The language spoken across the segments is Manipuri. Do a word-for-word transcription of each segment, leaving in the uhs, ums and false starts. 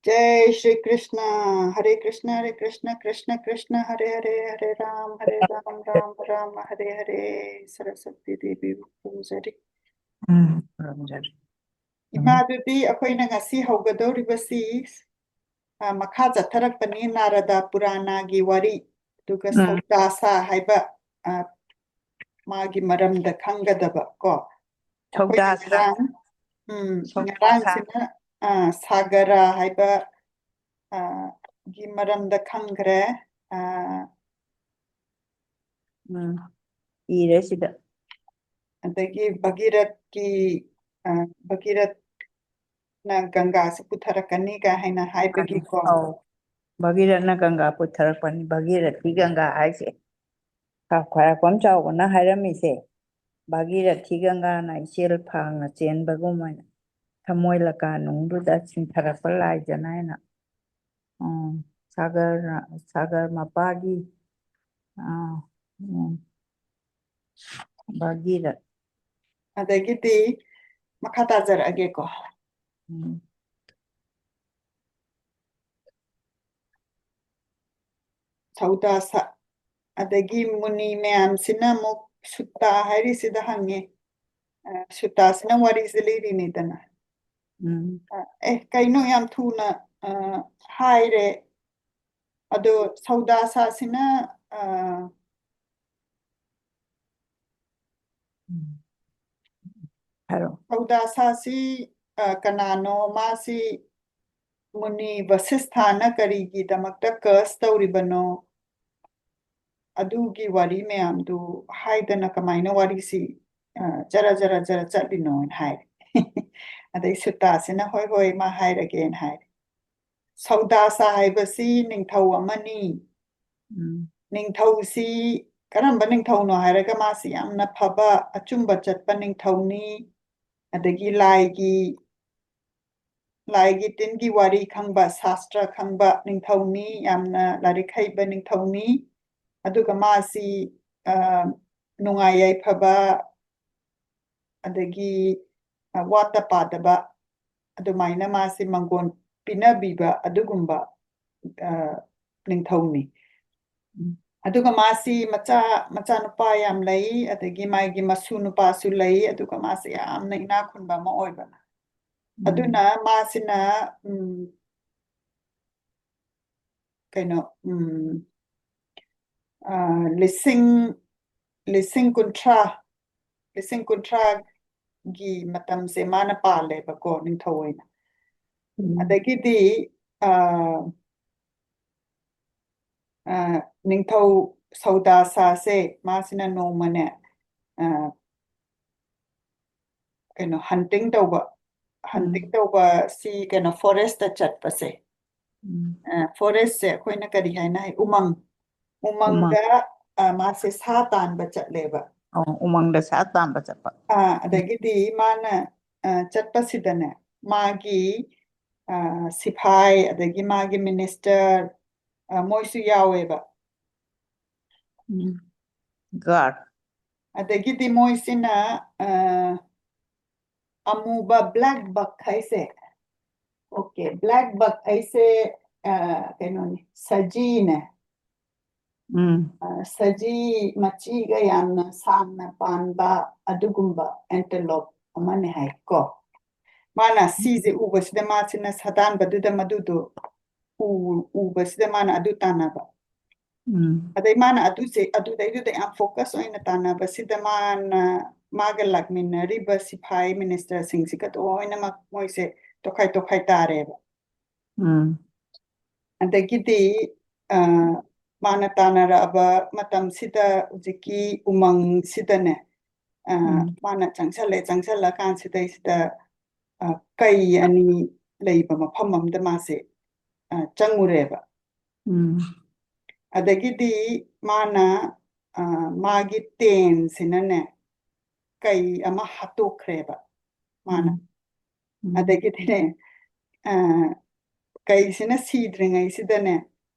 ꯖꯩ ꯁ꯭ꯔꯤ ꯀ꯭ꯔꯤꯁꯅ꯫ ꯍꯔꯦ ꯀ꯭ꯔꯤꯁꯅ, ꯍꯔꯦ ꯀ꯭ꯔꯤꯁꯅ, ꯀ꯭ꯔꯤꯁꯅ ꯀ꯭ꯔꯤꯁꯅ, ꯍꯔꯦ ꯍꯔꯦ, ꯍꯔꯦ ꯔꯥꯝ, ꯍꯔꯦ ꯔꯥꯝ, ꯔꯥꯝ ꯔꯥꯝ, ꯍꯔꯦ ꯍꯔꯦ꯫ ꯁꯔꯁꯋꯇꯤ ꯗꯦꯕꯤꯕꯨ ꯈꯨꯔꯨꯝꯖꯔꯤ꯫ ꯎꯝ, ꯈꯨꯔꯨꯝꯖꯔꯤ꯫ ꯏꯃꯥ ꯕꯦꯕꯤ, ꯑꯩꯈꯣꯏꯅ ꯉꯁꯤ ꯍꯧꯒꯗꯧꯔꯤꯕꯁꯤ, ꯑ, ꯃꯈꯥ ꯆꯠꯊꯔꯛꯄꯅꯤ, ꯅꯥꯔꯗꯥ ꯄꯨꯔꯥꯅꯥꯒꯤ ꯋꯥꯔꯤ, ꯑꯗꯨꯒ ꯎꯝ꯫ ꯁꯧꯗꯥꯁꯥ ꯍꯥꯏꯕ, ꯑ, ꯃꯥꯒꯤ ꯃꯔꯝꯗ ꯈꯪꯒꯗꯕ ꯀꯣ꯫ ꯑꯩꯈꯣꯏꯅ ꯁꯧꯗꯥꯁꯥ꯫ ꯉꯔꯥꯡ, ꯎꯝ, ꯁꯧꯗꯥꯁꯥ꯫ ꯉꯔꯥꯡꯁꯤꯅ, ꯑ, ꯁꯥꯒꯔꯥ ꯍꯥꯏꯕ, ꯑ, ꯒꯤ ꯃꯔꯝꯗ ꯈꯪꯈ꯭ꯔꯦ꯫ ꯑ, ꯎꯝ, ꯏꯔꯦ ꯁꯤꯗ꯫ ꯑꯗꯒꯤ ꯚꯒꯤꯔꯊꯀꯤ, ꯑ, ꯚꯒꯤꯔꯊꯅ ꯒꯪꯒꯥꯁꯤ ꯄꯨꯊꯔꯛꯀꯅꯤꯒ ꯍꯥꯏꯅ ꯍꯥꯏꯕꯒꯤꯀꯣ꯫ ꯑꯧ, ꯚꯒꯤꯔꯊꯅ ꯒꯪꯒꯥ ꯄꯨꯊꯔꯛꯄꯅꯤ, ꯚꯒꯤꯔꯊꯤ ꯒꯪꯒꯥ ꯍꯥꯏꯁꯦ꯫ ꯈ꯭ꯋꯥꯏꯔꯥꯛꯄꯝ ꯆꯥꯎꯕꯅ ꯍꯥꯏꯔꯝꯃꯤꯁꯦ, ꯚꯥꯒꯤꯔꯊꯤ ꯒꯪꯒꯥꯅ ꯏꯆꯦꯜ ꯐꯥꯡꯅ ꯆꯦꯟꯕꯒꯨꯝ ꯍꯥꯏꯅ ꯊꯃꯣꯏ ꯂꯀꯥ ꯅꯨꯡꯗꯨꯗ ꯆꯤꯡꯊꯔꯛꯄ ꯂꯥꯏꯖꯅ ꯍꯥꯏꯅ꯫ ꯎꯝ, ꯁꯥꯒꯔ, ꯁꯥꯒꯔ ꯃꯄꯥꯒꯤ, ꯑꯥ, ꯎꯝ, ꯚꯥꯒꯤꯔꯊ꯫ ꯑꯗꯒꯤꯗꯤ ꯃꯈꯥ ꯇꯥꯖꯔꯛꯑꯒꯦꯀꯣ꯫ ꯎꯝ꯫ ꯁꯧꯗꯥꯁ꯫ ꯑꯗꯒꯤ ꯃꯨꯅꯤ ꯃꯌꯥꯝꯁꯤꯅ ꯑꯃꯨꯛ ꯁꯨꯠꯇꯥ ꯍꯥꯏꯔꯤꯁꯤꯗ ꯍꯪꯉꯦ꯫ ꯑ, ꯁꯨꯠꯇꯥꯁꯤꯅ ꯋꯥꯔꯤꯁꯦ ꯂꯤꯔꯤꯅꯤꯗꯅ꯫ ꯎꯝ꯫ ꯑ, ꯑꯦ, ꯀꯩꯅꯣ ꯌꯥꯝ ꯊꯨꯅ, ꯑ, ꯍꯥꯏꯔꯦ꯫ ꯑꯗꯣ ꯁꯧꯗꯥꯁꯥꯁꯤꯅ, ꯑ, ꯎꯝ꯫ ꯍꯥꯏꯔꯣ꯫ ꯁꯧꯗꯥꯁꯥꯁꯤ, ꯑ, ꯀꯅꯥꯅꯣ? ꯃꯥꯁꯤ ꯃꯨꯅꯤ ꯚꯁꯤꯁꯊꯥꯅ ꯀꯔꯤꯒꯤꯗꯃꯛꯇ curse ꯇꯧꯔꯤꯕꯅꯣ? ꯑꯗꯨꯒꯤ ꯋꯥꯔꯤ ꯃꯌꯥꯝꯗꯨ ꯍꯥꯏꯗꯅ ꯀꯃꯥꯏꯅ ꯋꯥꯔꯤꯁꯤ, ꯑ, ꯖꯔ ꯖꯔ ꯖꯔ ꯆꯠꯂꯤꯅꯣꯅ ꯍꯥꯏꯔꯦ꯫ ꯑꯗꯩ ꯁꯨꯠꯇꯥꯁꯤꯅ, "ꯍꯣꯏ, ꯍꯣꯏ, ꯃꯥ ꯍꯥꯏꯔꯒꯦꯅ" ꯍꯥꯏꯔꯦ꯫ ꯁꯧꯗꯥꯁꯥ ꯍꯥꯏꯕꯁꯤ ꯅꯤꯡꯊꯧ ꯑꯃꯅꯤ꯫ ꯎꯝ꯫ ꯅꯤꯡꯊꯧꯁꯤ ꯀꯔꯝꯕ ꯅꯤꯡꯊꯧꯅꯣ ꯍꯥꯏꯔꯒ, ꯃꯥꯁꯤ ꯌꯥꯝꯅ ꯐꯕ, ꯑꯆꯨꯝꯕ ꯆꯠꯄ ꯅꯤꯡꯊꯧꯅꯤ꯫ ꯑꯗꯒꯤ ꯂꯥꯏꯒꯤ, ꯂꯥꯏꯒꯤ ꯇꯤꯟꯒꯤ ꯋꯥꯔꯤ ꯈꯪꯕ, ꯁꯥꯁꯇ꯭ꯔ ꯈꯪꯕ ꯅꯤꯡꯊꯧꯅꯤ, ꯌꯥꯝꯅ ꯂꯥꯏꯔꯤꯛ ꯍꯩꯕ ꯅꯤꯡꯊꯧꯅꯤ꯫ ꯑꯗꯨꯒ ꯃꯥꯁꯤ, ꯑ, ꯅꯨꯡꯉꯥꯏ ꯌꯥꯏꯐꯕ, ꯑꯗꯒꯤ, ꯑ, ꯋꯥꯠꯇ ꯄꯥꯗꯕ, ꯑꯗꯨꯃꯥꯏꯅ ꯃꯥꯁꯤ ꯃꯪꯒꯣꯟ ꯄꯤꯅꯕꯤꯕ ꯑꯗꯨꯒꯨꯝꯕ, ꯑ, ꯅꯤꯡꯊꯧꯅꯤ꯫ ꯎꯝ꯫ ꯑꯗꯨꯒ ꯃꯥꯁꯤ ꯃꯆꯥ, ꯃꯆꯥꯅꯨꯄꯥ ꯌꯥꯝ ꯂꯩ, ꯑꯗꯒꯤ ꯃꯥꯒꯤ ꯃꯁꯨ ꯅꯨꯄꯥꯁꯨ ꯂꯩ, ꯑꯗꯨꯒ ꯃꯥꯁꯦ ꯌꯥꯝꯅ ꯏꯅꯥꯛ ꯈꯨꯟꯕ ꯑꯃ ꯑꯣꯏꯕ꯫ ꯎꯝ꯫ ꯑꯗꯨꯅ ꯃꯥꯁꯤꯅ, ꯎꯝ, ꯀꯩꯅꯣ, ꯎꯝ, ꯑ, ꯂꯤꯁꯤꯡ, ꯂꯤꯁꯤꯡ ꯀꯨꯟꯊ꯭ꯔꯥ, ꯂꯤꯁꯤꯡ ꯀꯨꯟꯊ꯭ꯔꯥꯒꯤ ꯃꯇꯝꯁꯦ ꯃꯥꯅ ꯄꯥꯜꯂꯦꯕꯀꯣ, ꯅꯤꯡꯊꯧ ꯑꯣꯏꯅ꯫ ꯎꯝ꯫ ꯑꯗꯒꯤꯗꯤ, ꯑ, ꯑ, ꯅꯤꯡꯊꯧ ꯁꯧꯗꯥꯁꯥꯁꯦ ꯃꯥꯁꯤꯅ ꯅꯣꯡꯃꯅꯦ, ꯑ, ꯀꯩꯅꯣ, hunting ꯇꯧꯕ, hunting ꯎꯝ꯫ ꯇꯧꯕ ꯁꯤ ꯀꯩꯅꯣ, forestꯇ ꯆꯠꯄꯁꯦ꯫ ꯎꯝ꯫ ꯑ, forestꯁꯦ ꯑꯩꯈꯣꯏꯅ ꯀꯔꯤ ꯍꯥꯏꯅ ꯍꯥꯏ? ꯎꯃꯪ꯫ ꯎꯃꯪ꯫ ꯎꯃꯪꯗ, ꯑ, ꯃꯥꯁꯦ ꯁꯥ ꯇꯥꯟꯕ ꯆꯠꯂꯦꯕ꯫ ꯑꯣ, ꯎꯃꯪꯗ ꯁꯥ ꯇꯥꯟꯕ ꯆꯠꯄ꯫ ꯑ, ꯑꯗꯒꯤꯗꯤ ꯃꯥꯅ, ꯑ, ꯆꯠꯄꯁꯤꯗꯅꯦ, ꯃꯥꯒꯤ, ꯑ, ꯁꯤꯐꯥꯏ, ꯑꯗꯒꯤ ꯃꯥꯒꯤ minister, ꯑ, ꯃꯣꯏꯁꯨ ꯌꯥꯎꯋꯦꯕ꯫ ꯎꯝ꯫ Guard꯫ ꯑꯗꯒꯤꯗꯤ ꯃꯣꯏꯁꯤꯅ, ꯑ, ꯑꯃꯨꯕ black buck ꯍꯥꯏꯁꯦ꯫ Okay, black buck ꯍꯥꯏꯁꯦ, ꯑ, ꯀꯩꯅꯣꯅꯤ, ꯁꯖꯤꯅꯦ꯫ ꯎꯝ꯫ ꯑ, ꯁꯖꯤ ꯃꯆꯤꯒ ꯌꯥꯝꯅ ꯁꯥꯡꯅ ꯄꯥꯟꯕ ꯑꯗꯨꯒꯨꯝꯕ antelope ꯑꯃꯅꯦ ꯍꯥꯏꯀꯣ꯫ ꯃꯥꯅ ꯁꯤꯁꯦ ꯎꯕꯁꯤꯗ ꯃꯥꯁꯤꯅ ꯁꯥꯗꯥꯟꯕꯗꯨꯗ ꯃꯗꯨꯗꯣ ꯎ-, ꯎꯕꯁꯤꯗ ꯃꯥꯅ ꯑꯗꯨ ꯇꯥꯟꯅꯕ꯫ ꯎꯝ꯫ ꯑꯗꯩ ꯃꯥꯅ ꯑꯗꯨꯁꯦ, ꯑꯗꯨꯗꯩꯗꯨꯗ ꯌꯥꯝ focus ꯑꯣꯏꯅ ꯇꯥꯟꯅꯕꯁꯤꯗ ꯃꯥꯅ, ꯃꯥꯒ ꯂꯥꯛꯃꯤꯟꯅꯔꯤꯕ ꯁꯤꯐꯥꯏ ministerꯁꯤꯡꯁꯤꯒ ꯂꯣꯏꯅꯃꯛ ꯃꯣꯏꯁꯦ ꯇꯣꯈꯥꯏ ꯇꯣꯈꯥꯏ ꯇꯥꯔꯦꯕ꯫ ꯎꯝ꯫ ꯑꯗꯒꯤꯗꯤ, ꯑ, ꯃꯥꯅ ꯇꯥꯟꯅꯔꯛꯑꯕ ꯃꯇꯝꯁꯤꯗ ꯍꯧꯖꯤꯛꯀꯤ ꯎꯃꯪꯁꯤꯗꯅꯦ, ꯑ, ꯎꯝ꯫ ꯃꯥꯅ ꯆꯪꯁꯜꯂꯦ, ꯆꯪꯁꯜꯂꯀꯥꯟꯁꯤꯗꯩꯁꯤꯗ, ꯑ, ꯀꯩ ꯑꯅꯤ ꯂꯩꯕ ꯃꯐꯝ ꯑꯃꯗ ꯃꯥꯁꯦ, ꯑ, ꯆꯪꯉꯨꯔꯦꯕ꯫ ꯎꯝ꯫ ꯑꯗꯒꯤꯗꯤ ꯃꯥꯅ, ꯑ, ꯃꯥꯒꯤ ꯇꯦꯟꯁꯤꯅꯅꯦ, ꯀꯩ ꯑꯃ ꯍꯥꯠꯇꯣꯛꯈ꯭ꯔꯦꯕ ꯃꯥꯅ꯫ ꯎꯝ꯫ ꯎꯝ꯫ ꯑꯗꯒꯤꯗꯤꯅꯦ, ꯑ, ꯀꯩꯁꯤꯅ ꯁꯤꯗ꯭ꯔꯤꯉꯩꯁꯤꯗꯅꯦ,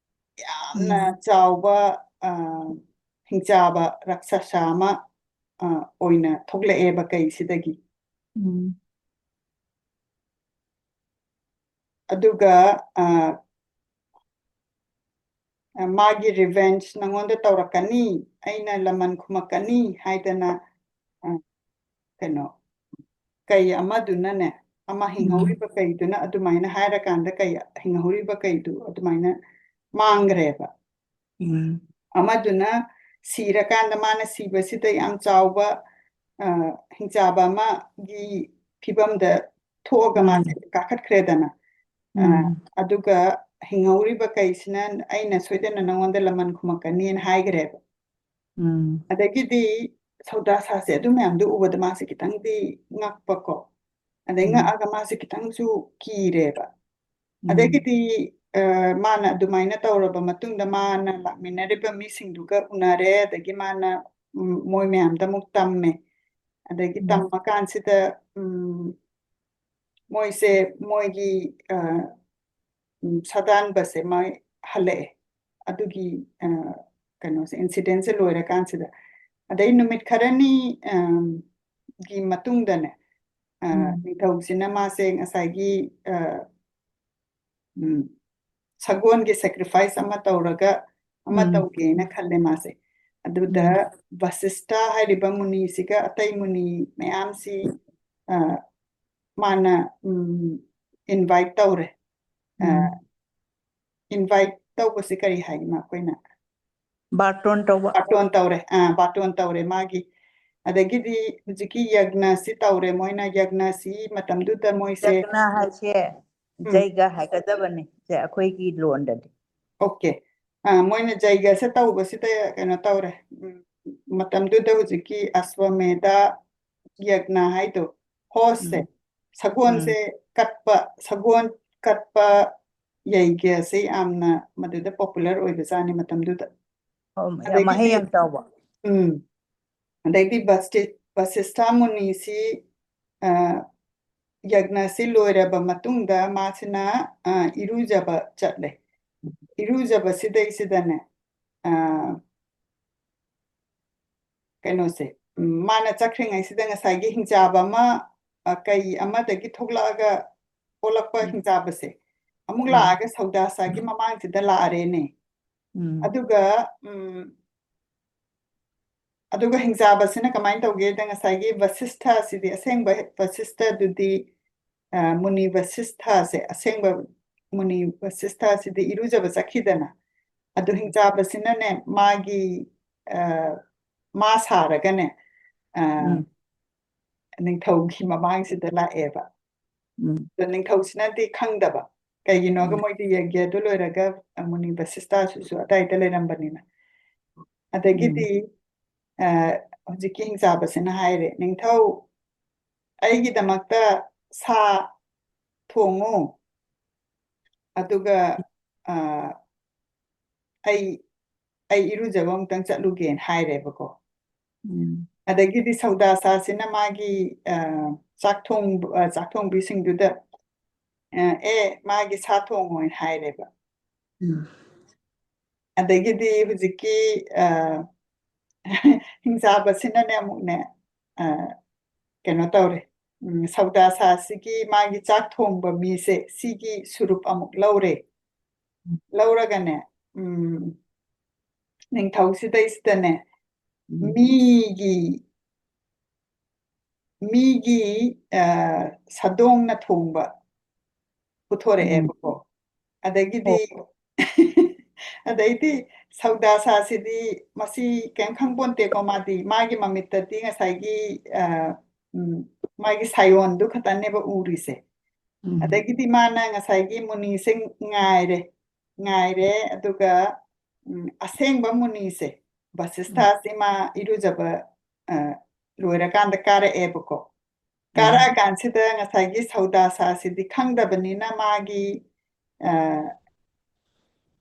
ꯌꯥꯝꯅ ꯎꯝ꯫ ꯆꯥꯎꯕ, ꯑ, ꯍꯤꯡꯆꯥꯕ ꯔꯥꯛꯁꯁ ꯑꯃ, ꯑ, ꯑꯣꯏꯅ ꯊꯣꯛꯂꯛꯑꯦꯕ ꯀꯩꯁꯤꯗꯒꯤ꯫ ꯎꯝ꯫ ꯑꯗꯨꯒ ꯑ, ꯑ, ꯃꯥꯒꯤ revenge ꯅꯪꯉꯣꯟꯗ ꯇꯧꯔꯛꯀꯅꯤ, ꯑꯩꯅ ꯂꯃꯟ ꯈꯨꯝꯃꯛꯀꯅꯤ ꯍꯥꯏꯗꯅ, ꯑ, ꯀꯩꯅꯣ, ꯀꯩ ꯑꯃꯗꯨꯅꯅꯦ, ꯑꯃ ꯎꯝ꯫ ꯍꯤꯡꯍꯧꯔꯤꯕ ꯀꯩꯗꯨꯅ ꯑꯗꯨꯃꯥꯏꯅ ꯍꯥꯏꯔꯀꯥꯟꯗ ꯀꯩ, ꯍꯤꯡꯍꯧꯔꯤꯕ ꯀꯩꯗꯨ ꯑꯗꯨꯃꯥꯏꯅ ꯃꯥꯡꯈ꯭ꯔꯦꯕ꯫ ꯎꯝ꯫ ꯑꯃꯗꯨꯅ ꯁꯤꯔꯀꯥꯟꯗ ꯃꯥꯅ ꯁꯤꯕꯁꯤꯗ ꯌꯥꯝ ꯆꯥꯎꯕ, ꯑ, ꯍꯤꯡꯆꯥꯕ ꯑꯃꯒꯤ ꯐꯤꯕꯝꯗ ꯊꯣꯛꯑꯒ ꯎꯝ꯫ ꯃꯥꯁꯦ ꯀꯥꯈꯠꯈ꯭ꯔꯦꯗꯅ꯫ ꯑ, ꯎꯝ꯫ ꯑꯗꯨꯒ ꯍꯤꯡꯍꯧꯔꯤꯕ ꯀꯩꯁꯤꯅ "ꯑꯩꯅ ꯁꯣꯏꯗꯅ ꯅꯉꯣꯟꯗ ꯂꯃꯟ ꯈꯨꯝꯃꯛꯀꯅꯤꯅ" ꯍꯥꯏꯈ꯭ꯔꯦꯕ꯫ ꯎꯝ꯫ ꯑꯗꯒꯤꯗꯤ ꯁꯧꯗꯥꯁꯥꯁꯦ ꯑꯗꯨ ꯃꯌꯥꯝꯗꯣ ꯎꯕꯗ ꯃꯥꯁꯦ ꯈꯤꯇꯪꯗꯤ ꯉꯛꯄꯀꯣ꯫ ꯑꯗꯩ ꯎꯝ꯫ ꯉꯛꯑꯒ ꯃꯥꯁꯦ ꯈꯤꯇꯪꯁꯨ ꯀꯤꯔꯦꯕ꯫ ꯎꯝ꯫ ꯑꯗꯒꯤꯗꯤ, ꯑ, ꯃꯥꯅ ꯑꯗꯨꯃꯥꯏꯅ ꯇꯧꯔꯕ ꯃꯇꯨꯡꯗ ꯃꯥꯅ ꯂꯥꯛꯃꯤꯟꯅꯔꯤꯕ ꯃꯤꯁꯤꯡꯗꯨꯒ ꯎꯅꯔꯦ, ꯑꯗꯒꯤ ꯃꯥꯅ, ꯎꯝ, ꯃꯣꯏ ꯃꯌꯥꯝꯗ ꯑꯃꯨꯛ ꯇꯝꯃꯦ꯫ ꯑꯗꯒꯤ ꯎꯝ꯫ ꯇꯝꯃꯀꯥꯟꯁꯤꯗ, ꯎꯝ, ꯃꯣꯏꯁꯦ ꯃꯣꯏꯒꯤ, ꯑ, ꯎꯝ, ꯁꯥꯗꯥꯟꯕꯁꯦ ꯃꯣꯏ ꯍꯜꯂꯛꯑꯦ꯫ ꯑꯗꯨꯒꯤ, ꯑ, ꯀꯩꯅꯣꯁꯦ, incidentꯁꯦ ꯂꯣꯏꯔꯀꯥꯟꯁꯤꯗ꯫ ꯑꯗꯩ ꯅꯨꯃꯤꯠ ꯈꯔꯅꯤ, ꯑꯝ, ꯒꯤ ꯃꯇꯨꯡꯗꯅꯦ, ꯑ, ꯎꯝ꯫ ꯅꯤꯡꯊꯧꯁꯤꯅ ꯃꯥꯁꯦ ꯉꯁꯥꯏꯒꯤ, ꯑ, ꯎꯝ, ꯁꯒꯣꯜꯒꯤ sacrifice ꯑꯃ ꯇꯧꯔꯒ ꯑꯃ ꯎꯝ꯫ ꯇꯧꯒꯦꯅ ꯈꯜꯂꯦ ꯃꯥꯁꯦ꯫ ꯑꯗꯨꯗ ꯎꯝ꯫ ꯕꯁꯤꯁꯇꯥ ꯍꯥꯏꯔꯤꯕ ꯃꯨꯅꯤꯁꯤꯒ ꯑꯇꯩ ꯃꯨꯅꯤ ꯃꯌꯥꯝꯁꯤ, ꯑ, ꯃꯥꯅ, ꯎꯝ, invite ꯇꯧꯔꯦ꯫ ꯑ, ꯎꯝ꯫ Invite ꯇꯧꯕꯁꯤ ꯀꯔꯤ ꯍꯥꯏꯅꯣ ꯑꯩꯈꯣꯏꯅ? ꯕꯥꯔꯇꯣꯟ ꯇꯧꯕ꯫ ꯕꯥꯔꯇꯣꯟ ꯇꯧꯔꯦ꯫ ꯑ, ꯕꯥꯔꯇꯣꯟ ꯇꯧꯔꯦ ꯃꯥꯒꯤ꯫ ꯑꯗꯒꯤꯗꯤ ꯍꯧꯖꯤꯛꯀꯤ ꯌꯒ꯭ꯅꯁꯤ ꯇꯧꯔꯦ ꯃꯣꯏꯅ꯫ ꯌꯒ꯭ꯅꯁꯤ ꯃꯇꯝꯗꯨꯗ ꯃꯣꯏꯁꯦ ꯌꯒ꯭ꯅ ꯍꯥꯏꯁꯦ ꯎꯝ꯫ ꯖꯩꯒ ꯍꯥꯏꯒꯗꯕꯅꯤ, ꯁꯦ ꯑꯩꯈꯣꯏꯒꯤ ꯂꯣꯟꯗꯗꯤ꯫ Okay꯫ ꯑ, ꯃꯣꯏꯅ ꯖꯩꯒꯁꯦ ꯇꯧꯕꯁꯤꯗ ꯀꯩꯅꯣ ꯇꯧꯔꯦ꯫ ꯎꯝ, ꯃꯇꯝꯗꯨꯗ ꯍꯧꯖꯤꯛꯀꯤ ꯑꯁ꯭ꯋꯃꯦꯙ ꯌꯒ꯭ꯅ ꯍꯥꯏꯗꯣ, ꯍꯣꯔꯁꯁꯦ, ꯎꯝ꯫ ꯁꯒꯣꯜꯁꯦ ꯎꯝ꯫ ꯀꯠꯄ, ꯁꯒꯣꯜ ꯀꯠꯄ ꯌꯩꯒꯁꯦ ꯌꯥꯝꯅ ꯃꯗꯨꯗ popular ꯑꯣꯏꯕꯖꯥꯠꯅꯤ ꯃꯇꯝꯗꯨꯗ꯫ ꯑꯣ, ꯌꯥꯝ ꯑꯗꯒꯤꯗꯤ ꯃꯍꯩ ꯌꯥꯝ ꯆꯥꯎꯕ꯫ ꯎꯝ꯫ ꯑꯗꯩꯗꯤ ꯕꯁꯇꯤ-, ꯕꯁꯤꯁꯊ ꯃꯨꯅꯤꯁꯤ, ꯑ, ꯌꯒ꯭ꯅꯁꯤ ꯂꯣꯏꯔꯕ ꯃꯇꯨꯡꯗ ꯃꯥꯁꯤꯅ, ꯑ, ꯏꯔꯨꯖꯕ ꯆꯠꯂꯦ꯫ ꯏꯔꯨꯖꯕꯁꯤꯗꯩꯁꯤꯗꯅꯦ, ꯑ, ꯀꯩꯅꯣꯁꯦ, ꯎꯝ, ꯃꯥꯅ ꯆꯠꯈ꯭ꯔꯤꯉꯩꯁꯤꯗ ꯉꯁꯥꯏꯒꯤ ꯍꯤꯡꯆꯥꯕ ꯑꯃ, ꯑ, ꯀꯩ ꯑꯃꯗꯒꯤ ꯊꯣꯛꯂꯛꯑꯒ ꯑꯣꯜꯂꯛꯄ ꯎꯝ꯫ ꯍꯤꯡꯆꯥꯕꯁꯦ, ꯑꯃꯨꯛ ꯎꯝ꯫ ꯂꯥꯛꯑꯒ ꯁꯧꯗꯥꯁꯥꯒꯤ ꯃꯃꯥꯡꯁꯤꯗ ꯂꯥꯛꯑꯔꯦꯅꯦ꯫ ꯎꯝ꯫ ꯑꯗꯨꯒ ꯎꯝ, ꯑꯗꯨꯒ ꯍꯤꯡꯆꯥꯕꯁꯤꯅ ꯀꯃꯥꯏꯅ ꯇꯧꯒꯦꯗ, ꯉꯁꯥꯏꯒꯤ ꯚꯁꯤꯁꯊ ꯑꯁꯤꯗꯤ, ꯑꯁꯦꯡꯕ ꯚꯁꯤꯁꯊꯗꯨꯗꯤ, ꯑ, ꯃꯨꯅꯤ ꯚꯁꯤꯁꯊꯁꯦ, ꯑꯁꯦꯡꯕ ꯃꯨꯅꯤ ꯚꯁꯤꯁꯊ ꯑꯁꯤꯗꯤ ꯏꯔꯨꯖꯕ ꯆꯠꯈꯤꯗꯅ, ꯑꯗꯨ ꯍꯤꯡꯆꯥꯕꯁꯤꯅꯅꯦ, ꯃꯥꯒꯤ ꯑ, ꯃꯥ ꯁꯥꯔꯒꯅꯦ, ꯑ, ꯎꯝ꯫ ꯅꯤꯡꯊꯧꯒꯤ ꯃꯃꯥꯡꯁꯤꯗ ꯂꯥꯛꯑꯦꯕ꯫ ꯎꯝ꯫ ꯑꯗꯣ ꯅꯤꯡꯊꯧꯁꯤꯅꯗꯤ ꯈꯪꯗꯕ, ꯀꯩꯒꯤꯅꯣꯒ ꯎꯝ꯫ ꯃꯣꯏꯗꯤ ꯌꯒ꯭ꯌꯗꯨ ꯂꯣꯏꯔꯒ, ꯑ, ꯃꯨꯅꯤ ꯚꯁꯤꯁꯊꯁꯤꯁꯨ ꯑꯗꯥꯏꯗ ꯂꯩꯔꯝꯕꯅꯤꯅ꯫ ꯑꯗꯒꯤꯗꯤ ꯎꯝ꯫ ꯑ, ꯍꯧꯖꯤꯛꯀꯤ ꯍꯤꯡꯆꯥꯕꯁꯤꯅ ꯍꯥꯏꯔꯦ, "ꯅꯤꯡꯊꯧ, ꯑꯩꯒꯤꯗꯃꯛꯇ ꯁꯥ ꯊꯣꯡꯉꯨ, ꯑꯗꯨꯒ ꯑ, ꯑꯩ ꯑꯩ ꯏꯔꯨꯖꯕ ꯑꯃꯨꯛꯇꯪ ꯆꯠꯂꯨꯒꯦꯅ" ꯍꯥꯏꯔꯦꯕꯀꯣ꯫ ꯎꯝ꯫ ꯑꯗꯒꯤꯗꯤ ꯁꯧꯗꯥꯁꯥꯁꯤꯅ ꯃꯥꯒꯤ ꯑ, ꯆꯥꯛ ꯊꯣꯡ ꯑ, ꯆꯥꯛ ꯊꯣꯡꯕꯤꯁꯤꯡꯗꯨꯗ ꯑ, "ꯑꯦ, ꯃꯥꯒꯤ ꯁꯥ ꯊꯣꯡꯉꯣꯅ" ꯍꯥꯏꯔꯦꯕ꯫ ꯎꯝ꯫ ꯑꯗꯒꯤꯗꯤ ꯍꯧꯖꯤꯛꯀꯤ ꯑ, ꯍꯤꯡꯆꯥꯕꯁꯤꯅꯅꯦ ꯑꯃꯨꯛꯅꯦ, ꯑ, ꯀꯩꯅꯣ ꯇꯧꯔꯦ, ꯎꯝ, ꯁꯧꯗꯥꯁꯥꯁꯤꯒꯤ ꯃꯥꯒꯤ ꯆꯥꯛ ꯊꯣꯡꯕ ꯃꯤꯁꯦ ꯁꯤꯒꯤ ꯁꯨꯔꯨꯞ ꯑꯃꯨꯛ ꯂꯧꯔꯦ꯫ ꯂꯧꯔꯒꯅꯦ, ꯎꯝ, ꯅꯤꯡꯊꯧꯁꯤꯗꯩꯁꯤꯗꯅꯦ ꯎꯝ꯫ ꯃꯤꯒꯤ ꯃꯤꯒꯤ ꯑ, ꯁꯥꯗꯣꯡꯅ ꯊꯣꯡꯕ ꯄꯨꯊꯣꯔꯛꯑꯦꯕꯀꯣ꯫ ꯑꯗꯒꯤꯗꯤ ꯑꯣ꯫ ꯑꯗꯩꯗꯤ ꯁꯧꯗꯥꯁꯥꯁꯤꯗꯤ ꯃꯁꯤ ꯀꯩꯝ ꯈꯪꯄꯣꯟꯇꯦꯀꯣ꯫ ꯃꯥꯗꯤ ꯃꯥꯒꯤ ꯃꯃꯤꯠꯇꯗꯤ ꯉꯁꯥꯏꯒꯤ ꯑ, ꯎꯝ, ꯃꯥꯒꯤ ꯁꯥꯌꯣꯟꯗꯨ ꯈꯛꯇꯅꯦꯕ ꯎꯔꯤꯁꯦ꯫ ꯎꯝ꯫ ꯑꯗꯒꯤꯗꯤ ꯃꯥꯅ ꯉꯁꯥꯏꯒꯤ ꯃꯨꯅꯤꯁꯦ ꯉꯥꯏꯔꯦ, ꯉꯥꯏꯔꯦ꯫ ꯑꯗꯨꯒ ꯎꯝ, ꯑꯁꯦꯡꯕ ꯃꯨꯅꯤꯁꯦ, ꯎꯝ꯫ ꯚꯁꯤꯁꯊꯥꯁꯦ ꯃꯥ ꯏꯔꯨꯖꯕ ꯑ, ꯂꯣꯏꯔꯀꯥꯟꯗ ꯀꯥꯔꯛꯑꯦꯕꯀꯣ꯫ ꯎꯝ꯫ ꯀꯥꯔꯛꯑꯀꯥꯟꯁꯤꯗ ꯉꯁꯥꯏꯒꯤ ꯁꯧꯗꯥꯁꯥꯁꯤꯗꯤ ꯈꯪꯗꯕꯅꯤꯅ ꯃꯥꯒꯤ ꯑ,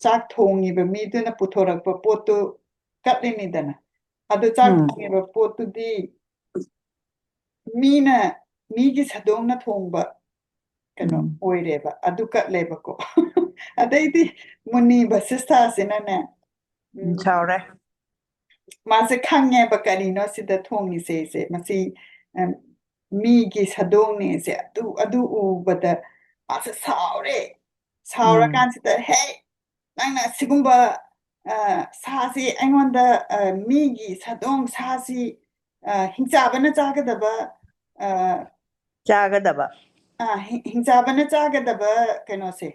ꯆꯥꯛ ꯊꯣꯡꯉꯤꯕ ꯃꯤꯗꯨꯅ ꯄꯨꯊꯣꯔꯛꯄ ꯄꯣꯠꯇꯨ ꯀꯠꯂꯤꯅꯤꯗꯅ꯫ ꯑꯗꯨ ꯆꯥꯛ ꯎꯝ꯫ ꯊꯣꯡꯉꯤꯕ ꯄꯣꯠꯇꯨꯗꯤ ꯃꯤꯅ, ꯃꯤꯒꯤ ꯁꯥꯗꯣꯡꯅ ꯊꯣꯡꯕ ꯀꯩꯅꯣ ꯎꯝ꯫ ꯑꯣꯏꯔꯦꯕ, ꯑꯗꯨ ꯀꯠꯂꯦꯕꯀꯣ꯫ ꯑꯗꯩꯗꯤ ꯃꯨꯅꯤ ꯚꯁꯤꯁꯊꯥꯁꯤꯅꯅꯦ, ꯎꯝ, ꯎꯝ, ꯁꯥꯎꯔꯦ꯫ ꯃꯥꯁꯦ ꯈꯪꯉꯦꯕ ꯀꯔꯤꯅꯣ ꯁꯤꯗ ꯊꯣꯡꯉꯤꯁꯦ, ꯁꯦ, ꯃꯁꯤ, ꯑ, ꯃꯤꯒꯤ ꯁꯥꯗꯣꯡꯅꯦꯁꯦ꯫ ꯑꯗꯨ, ꯑꯗꯨ ꯎꯕꯗ ꯃꯥꯁꯦ ꯁꯥꯎꯔꯦ꯫ ꯁꯥꯎꯔꯀꯥꯟꯁꯤꯗ, "ꯍꯦ, ꯅꯪꯅ ꯁꯤꯒꯨꯝꯕ, ꯑ, ꯁꯥꯁꯤ ꯑꯩꯉꯣꯟꯗ, ꯑ, ꯃꯤꯒꯤ ꯁꯥꯗꯣꯡ ꯁꯥꯁꯤ, ꯑ, ꯍꯤꯡꯆꯥꯕꯅ ꯆꯥꯒꯗꯕ, ꯑ, ꯆꯥꯒꯗꯕ꯫ ꯑ, ꯍꯤꯡ-, ꯍꯤꯡꯆꯥꯕꯅ ꯆꯥꯒꯗꯕ ꯀꯩꯅꯣꯁꯦ,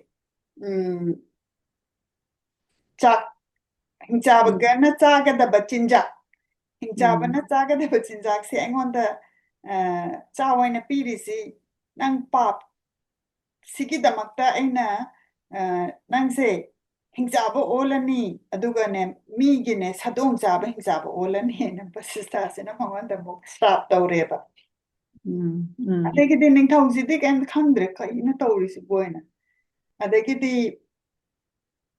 ꯎꯝ, ꯆꯥꯛ, ꯍꯤꯡꯆꯥꯕꯒꯅ ꯆꯥꯒꯗꯕ ꯆꯤꯟꯖꯥꯛ, ꯍꯤꯡꯆꯥꯕꯅ ꯆꯥꯒꯗꯕ ꯆꯤꯟꯖꯥꯛꯁꯦ ꯑꯩꯉꯣꯟꯗ, ꯑ, ꯆꯥꯎ ꯍꯥꯏꯅ ꯄꯤꯔꯤꯁꯤ ꯅꯪ ꯄꯥꯞ ꯁꯤꯒꯤꯗꯃꯛꯇ ꯑꯩꯅ, ꯑ, ꯅꯪꯁꯦ ꯍꯤꯡꯆꯥꯕ ꯑꯣꯜꯂꯅꯤ, ꯑꯗꯨꯒꯅꯦ, ꯃꯤꯒꯤꯅꯦ, ꯁꯥꯗꯣꯡ ꯆꯥꯕ ꯍꯤꯡꯆꯥꯕ ꯑꯣꯜꯂꯅꯤꯅ ꯕꯁꯤꯁꯇꯥꯁꯤꯅ ꯃꯉꯣꯟꯗ ꯑꯃꯨꯛ ꯁ꯭ꯔꯥꯞ ꯇꯧꯔꯦꯕ꯫ ꯎꯝ, ꯎꯝ꯫ ꯑꯗꯒꯤꯗꯤ ꯅꯤꯡꯊꯧꯁꯤꯗꯤ ꯀꯩꯝ ꯈꯪꯗ꯭ꯔꯦ, "ꯀꯩꯅꯣ ꯇꯧꯔꯤꯁꯤꯕꯣ?" ꯍꯥꯏꯅ꯫ ꯑꯗꯒꯤꯗꯤ,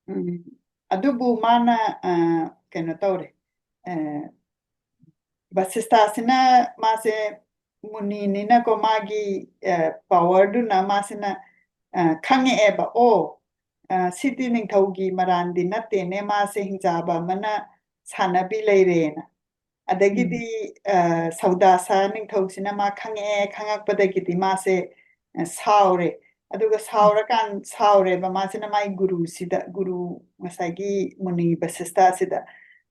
ꯎꯝ, ꯑꯗꯨꯕꯨ ꯃꯥꯅ, ꯑ, ꯀꯩꯅꯣ ꯇꯧꯔꯦ, ꯑ, ꯕꯁꯤꯁꯇꯥꯁꯤꯅ ꯃꯥꯁꯦ ꯃꯨꯅꯤꯅꯤꯅꯀꯣ, ꯃꯥꯒꯤ, ꯑ, ꯄꯋꯔꯗꯨꯅ ꯃꯥꯁꯤꯅ, ꯑ, ꯈꯪꯉꯛꯑꯦꯕ, "ꯑꯣ, ꯑ, ꯁꯤꯗꯤ ꯅꯤꯡꯊꯧꯒꯤ ꯃꯔꯥꯟꯗꯤ ꯅꯠꯇꯦꯅꯦ, ꯃꯥꯁꯦ ꯍꯤꯡꯆꯥꯕ ꯑꯃꯅ ꯁꯥꯟꯅꯕꯤ ꯂꯩꯔꯦꯅ"꯫ ꯑꯗꯒꯤꯗꯤ, ꯑ, ꯁꯧꯗꯥꯁꯥ ꯅꯤꯡꯊꯧꯁꯤꯅ ꯃꯥ ꯈꯪꯉꯛꯑꯦ, ꯈꯪꯉꯛꯄꯗꯒꯤꯗꯤ ꯃꯥꯁꯦ, ꯑ, ꯁꯥꯎꯔꯦ꯫ ꯑꯗꯨꯒ ꯁꯥꯎꯔꯀꯥꯟ-, ꯁꯥꯎꯔꯦꯕ ꯃꯥꯁꯤꯅ ꯃꯥꯒꯤ ꯒꯨꯔꯨꯁꯤꯗ, ꯒꯨꯔꯨ ꯉꯁꯥꯏꯒꯤ ꯃꯨꯅꯤ ꯕꯁꯤꯁꯇꯥꯁꯤꯗ,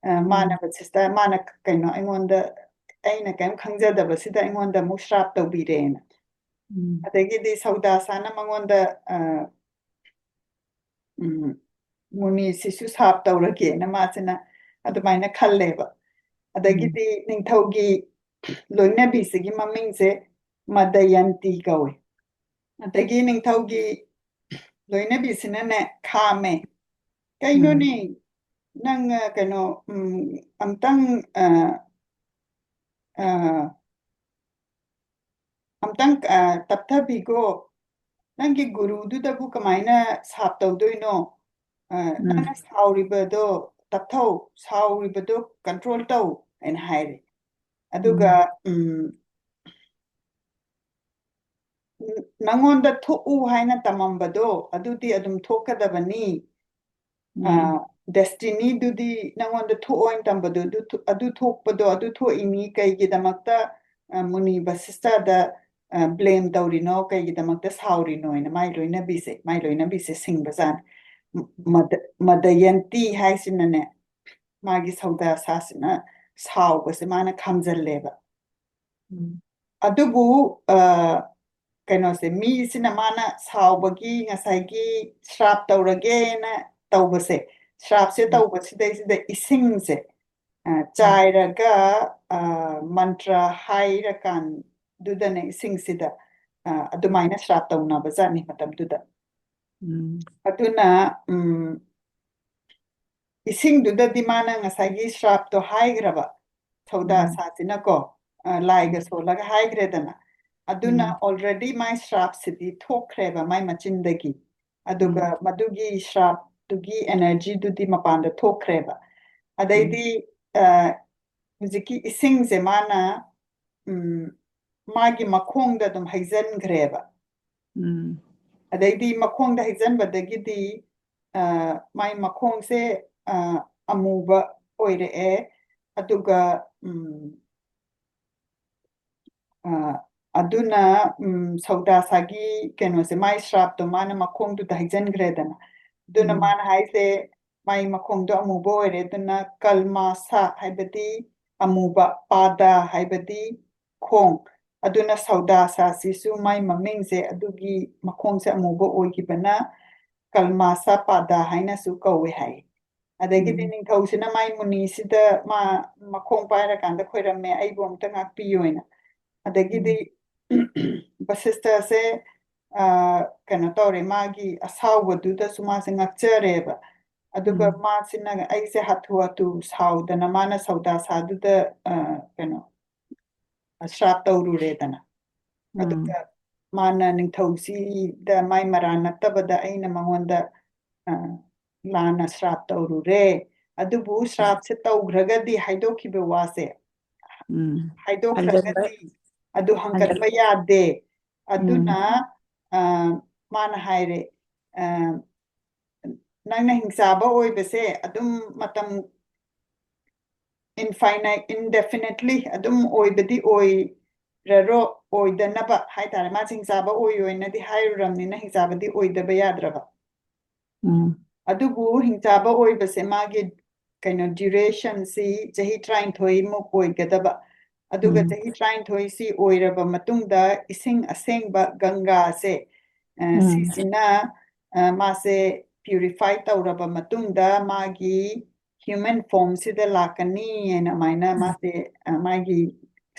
ꯑ, ꯃꯥꯅ ꯕꯁꯤꯁꯇꯥ, ꯃꯥꯅ ꯀꯩꯅꯣ ꯑꯩꯉꯣꯟꯗ, ꯑꯩꯅ ꯀꯔꯤꯝ ꯈꯪꯖꯗꯕꯁꯤꯗ ꯑꯩꯉꯣꯟꯗ ꯑꯃꯨꯛ ꯁ꯭ꯔꯥꯞ ꯇꯧꯕꯤꯔꯦꯅ꯫ ꯎꯝ꯫ ꯑꯗꯒꯤꯗꯤ ꯁꯧꯗꯥꯁꯥꯅ ꯃꯉꯣꯟꯗ, ꯑ, ꯎꯝ, ꯃꯨꯅꯤꯁꯤꯁꯨ ꯁꯥꯞ ꯇꯧꯔꯒꯦꯅ ꯃꯥꯁꯤꯅ ꯑꯗꯨꯃꯥꯏꯅ ꯈꯜꯂꯦꯕ꯫ ꯑꯗꯒꯤꯗꯤ ꯅꯤꯡꯊꯧꯒꯤ ꯂꯣꯏꯅꯕꯤꯁꯤꯒꯤ ꯃꯃꯤꯡꯁꯦ ꯃꯗꯌꯟꯇꯤ ꯀꯧꯋꯦ꯫ ꯑꯗꯒꯤ ꯅꯤꯡꯊꯧꯒꯤ ꯂꯣꯏꯅꯕꯤꯁꯤꯅꯅꯦ ꯈꯥꯝꯃꯦ, "ꯀꯩꯅꯣꯅꯦ, ꯅꯪ, ꯑ, ꯀꯩꯅꯣ, ꯎꯝ, ꯑꯝꯇꯪ, ꯑ, ꯑ, ꯑꯝꯇꯪ, ꯑ, ꯇꯞꯊꯕꯤꯈꯣ, ꯅꯪꯒꯤ ꯒꯨꯔꯨꯗꯨꯗꯕꯨ ꯀꯃꯥꯏꯅ ꯁꯥꯞ ꯇꯧꯗꯣꯏꯅꯣ? ꯑ, ꯅꯪꯅ ꯁꯥꯎꯔꯤꯕꯗꯣ ꯇꯞꯊꯧ, ꯁꯥꯎꯔꯤꯕꯗꯣ ꯀꯟꯇ꯭ꯔꯣꯜ ꯇꯧ" ꯍꯥꯏꯅ ꯍꯥꯏꯔꯦ꯫ ꯑꯗꯨꯒ, ꯎꯝ, ꯅ-, ꯅꯪꯉꯣꯟꯗ ꯊꯣꯛꯎ ꯍꯥꯏꯅ ꯇꯝꯃꯝꯕꯗꯣ ꯑꯗꯨꯗꯤ ꯑꯗꯨꯝ ꯊꯣꯛꯀꯗꯕꯅꯤ꯫ ꯑ, ꯗꯦꯁꯇꯤꯅꯤꯗꯨꯗꯤ ꯅꯪꯉꯣꯟꯗ ꯊꯣꯛꯑꯣꯅ ꯇꯝꯕꯗꯣ ꯑꯗꯨ ꯊꯣ-, ꯑꯗꯨ ꯊꯣꯛꯄꯗꯣ ꯑꯗꯨ ꯊꯣꯛꯏꯅꯤ꯫ ꯀꯩꯒꯤꯗꯃꯛꯇ, ꯑ, ꯃꯨꯅꯤ ꯕꯁꯤꯁꯇꯥꯗ, ꯕ꯭ꯂꯦꯝ ꯇꯧꯔꯤꯅꯣ, ꯀꯩꯒꯤꯗꯃꯛꯇ ꯁꯥꯎꯔꯤꯅꯣ ꯍꯥꯏꯅ ꯃꯥꯏ ꯂꯣꯏꯅꯕꯤꯁꯦ, ꯃꯥꯏ ꯂꯣꯏꯅꯕꯤꯁꯦ ꯁꯤꯡꯕꯖꯥꯠꯅꯤ꯫ ꯃ-, ꯃꯗ-, ꯃꯗꯌꯟꯇꯤ ꯍꯥꯏꯁꯤꯅꯅꯦ, ꯃꯥꯒꯤ ꯁꯧꯗꯥꯁꯥꯁꯤꯅ ꯁꯥꯎꯕꯁꯦ ꯃꯥꯅ ꯈꯥꯝꯖꯜꯂꯦꯕ꯫ ꯎꯝ꯫ ꯑꯗꯨꯕꯨ ꯑ, ꯀꯩꯅꯣꯁꯦ, ꯃꯤꯁꯤꯅ ꯃꯥꯅ ꯁꯥꯎꯕꯒꯤ, ꯉꯁꯥꯏꯒꯤ ꯁ꯭ꯔꯥꯞ ꯇꯧꯔꯒꯦꯅ ꯇꯧꯕꯁꯦ, ꯁ꯭ꯔꯥꯞꯁꯦ ꯎꯝ꯫ ꯇꯧꯕꯁꯤꯗꯩꯁꯤꯗ ꯏꯁꯤꯡꯁꯦ ꯑ, ꯆꯥꯏꯔꯒ ꯑ, ꯃꯟꯇ꯭ꯔ ꯍꯥꯏꯔꯀꯥꯟꯗꯨꯗꯅꯦ ꯏꯁꯤꯡꯁꯤꯗ ꯑ, ꯑꯗꯨꯃꯥꯏꯅ ꯁ꯭ꯔꯥꯞ ꯇꯧꯅꯕ ꯖꯥꯠꯅꯤ ꯃꯇꯝꯗꯨꯗ꯫ ꯎꯝ꯫ ꯑꯗꯨꯅ ꯎꯝ, ꯏꯁꯤꯡꯗꯨꯗꯗꯤ ꯃꯥꯅ ꯉꯁꯥꯏꯒꯤ ꯁ꯭ꯔꯥꯞꯇꯣ ꯍꯥꯏꯈ꯭ꯔꯕ, ꯁꯧꯗꯥ ꯎꯝ꯫ ꯁꯥꯁꯤꯅꯀꯣ, ꯑ, ꯂꯥꯏꯒ ꯎꯝ꯫ ꯁꯣꯜꯂꯒ ꯍꯥꯏꯈ꯭ꯔꯦꯗꯅ꯫ ꯑꯗꯨꯅ ꯎꯝ꯫ ꯑꯣꯜꯔꯦꯗꯤ ꯃꯥꯏ ꯁ꯭ꯔꯥꯞꯁꯤꯗꯤ ꯊꯣꯛꯈ꯭ꯔꯦꯕ ꯃꯥꯏ ꯃꯆꯤꯟꯗꯒꯤ꯫ ꯑꯗꯨꯒ ꯎꯝ꯫ ꯃꯗꯨꯒꯤ ꯁ꯭ꯔꯥꯞꯇꯨꯒꯤ ꯑꯦꯅꯔꯖꯤꯗꯨꯗꯤ ꯃꯄꯥꯟꯗ ꯊꯣꯛꯈ꯭ꯔꯦꯕ꯫ ꯎꯝ꯫ ꯑꯗꯩꯗꯤ ꯑ, ꯍꯧꯖꯤꯛꯀꯤ ꯏꯁꯤꯡꯁꯦ ꯃꯥꯅ ꯎꯝ, ꯃꯥꯒꯤ ꯃꯈꯣꯡꯗ ꯑꯗꯨꯝ ꯍꯩꯖꯤꯟꯈ꯭ꯔꯦꯕ꯫ ꯎꯝ꯫ ꯑꯗꯩꯗꯤ ꯃꯈꯣꯡꯗ ꯍꯩꯖꯤꯟꯕꯗꯒꯤꯗꯤ ꯑ, ꯃꯥꯏ ꯃꯈꯣꯡꯁꯦ ꯑ, ꯑꯃꯨꯕ ꯑꯣꯏꯔꯛꯑꯦ꯫ ꯑꯗꯨꯒ ꯎꯝ, ꯑ, ꯑꯗꯨꯅ ꯎꯝ, ꯁꯧꯗꯥꯁꯥꯒꯤ ꯀꯩꯅꯣꯁꯦ, ꯃꯥꯏ ꯁ꯭ꯔꯥꯞꯇꯣ ꯃꯥꯅ ꯃꯈꯣꯡꯗꯨꯗ ꯍꯩꯖꯤꯟꯈ꯭ꯔꯦꯗꯅ꯫ ꯑꯗꯨꯅ ꯎꯝ꯫ ꯃꯥꯅ ꯍꯥꯏꯁꯦ, ꯃꯥꯏ ꯃꯈꯣꯡꯗꯣ ꯑꯃꯨꯕ ꯑꯣꯏꯔꯦ, ꯑꯗꯨꯅ ꯀꯜꯃꯥꯁꯥ ꯍꯥꯏꯕꯗꯤ ꯑꯃꯨꯕ, ꯄꯥꯗꯥ ꯍꯥꯏꯕꯗꯤ ꯈꯣꯡ꯫ ꯑꯗꯨꯅ ꯁꯧꯗꯥꯁꯥꯁꯤꯁꯨ ꯃꯥꯏ ꯃꯃꯤꯡꯁꯦ, ꯑꯗꯨꯒꯤ ꯃꯈꯣꯡꯁꯦ ꯑꯃꯨꯕ ꯑꯣꯏꯈꯤꯕꯅ ꯀꯜꯃꯥꯁꯥ ꯄꯥꯗꯥ ꯍꯥꯏꯅꯁꯨ ꯀꯧꯋꯦ ꯍꯥꯏ꯫ ꯑꯗꯒꯤꯗꯤ ꯎꯝ꯫ ꯅꯤꯡꯊꯧꯁꯤꯅ ꯃꯥꯏ ꯃꯨꯅꯤꯁꯤꯗ ꯃꯥ ꯃꯈꯣꯡ ꯄꯥꯏꯔꯀꯥꯟꯗ ꯈꯣꯏꯔꯝꯃꯦ, "ꯑꯩꯕꯨ ꯑꯝꯇ ꯉꯥꯛꯄꯤꯌꯨ" ꯍꯥꯏꯅ꯫ ꯑꯗꯒꯤꯗꯤ ꯎꯝ꯫ ꯕꯁꯤꯁꯇꯁꯦ ꯑ, ꯀꯩꯅꯣ ꯇꯧꯔꯦ, ꯃꯥꯒꯤ ꯑꯁꯥꯎꯕꯗꯨꯗꯁꯨ ꯃꯥꯁꯦ ꯉꯛꯆꯔꯦꯕ꯫ ꯑꯗꯨꯒ ꯎꯝ꯫ ꯃꯥꯁꯤꯅ ꯑꯩꯁꯦ ꯍꯥꯊꯨ ꯍꯥꯊꯨ ꯁꯥꯎꯗꯅ ꯃꯥꯅ ꯁꯧꯗꯥꯁꯥꯗꯨꯗ ꯑ, ꯀꯩꯅꯣ, ꯁ꯭ꯔꯥꯞ ꯇꯧꯔꯨꯔꯦꯗꯅ꯫ ꯎꯝ꯫ ꯑꯗꯨꯒ ꯃꯥꯅ ꯅꯤꯡꯊꯧꯁꯤꯗ ꯃꯥꯏ ꯃꯔꯥꯟ ꯅꯠꯇꯕꯗ ꯑꯩꯅ ꯃꯉꯣꯟꯗ ꯑ, ꯂꯥꯟꯅ ꯁ꯭ꯔꯥꯞ ꯇꯧꯔꯨꯔꯦ꯫ ꯑꯗꯨꯕꯨ ꯁ꯭ꯔꯥꯞꯁꯦ ꯇꯧꯈ꯭ꯔꯒꯗꯤ ꯍꯥꯏꯗꯣꯛꯈꯤꯕ ꯋꯥꯁꯦ, ꯎꯝ꯫ ꯍꯥꯏꯗꯣꯛꯈ꯭ꯔꯒꯗꯤ ꯑꯗꯨ ꯍꯟꯒꯠꯄ ꯍꯟꯒꯠ-, ꯌꯥꯗꯦ꯫ ꯎꯝ꯫ ꯑꯗꯨꯅ ꯑ, ꯃꯥꯅ ꯍꯥꯏꯔꯦ, ꯑ, "ꯅꯪꯅ ꯍꯤꯡꯆꯥꯕ ꯑꯣꯏꯕꯁꯦ ꯑꯗꯨꯝ ꯃꯇꯝ infinite, indefinitely ꯑꯗꯨꯝ ꯑꯣꯏꯕꯗꯤ ꯑꯣꯏ, ꯑꯣꯏꯔꯔꯣ ꯑꯣꯏꯗꯅꯕ ꯍꯥꯏꯇꯥꯔꯦ, ꯃꯥꯁꯦ ꯍꯤꯡꯆꯥꯕ ꯑꯣꯏꯌꯣꯅꯗꯤ ꯍꯥꯏꯔꯨꯔꯕꯅꯤꯅ ꯍꯤꯡꯆꯥꯕꯗꯤ ꯑꯣꯏꯗꯕ ꯌꯥꯗ꯭ꯔꯕ꯫ ꯎꯝ ꯑꯗꯨꯕꯨ ꯍꯤꯡꯆꯥꯕ ꯑꯣꯏꯕꯁꯦ ꯃꯥꯒꯤ ꯀꯩꯅꯣ ꯗ꯭ꯌꯨꯔꯦꯁꯟꯁꯤ ꯆꯍꯤ ꯇꯔꯥꯅꯤꯊꯣꯏꯃꯨꯛ ꯑꯣꯏꯒꯗꯕ꯫ ꯑꯗꯨꯒ ꯎꯝ ꯆꯍꯤ ꯇꯔꯥꯅꯤꯊꯣꯏꯁꯤ ꯑꯣꯏꯔꯕ ꯃꯇꯨꯡꯗ ꯏꯁꯤꯡ ꯑꯁꯦꯡꯕ ꯒꯪꯒꯥꯁꯦ, ꯑ, ꯎꯝ ꯁꯤꯁꯤꯅ, ꯑ, ꯃꯥꯁꯦ ꯄ꯭ꯌꯨꯔꯤꯐꯥꯏ ꯇꯧꯔꯕ ꯃꯇꯨꯡꯗ ꯃꯥꯒꯤ ꯍ꯭ꯌꯨꯃꯦꯟ ꯐꯣꯝꯁꯤꯗ ꯂꯥꯛꯀꯅꯤ ꯍꯥꯏꯅ ꯑꯗꯨꯃꯥꯏꯅ ꯃꯥꯁꯦ, ꯑ, ꯃꯥꯒꯤ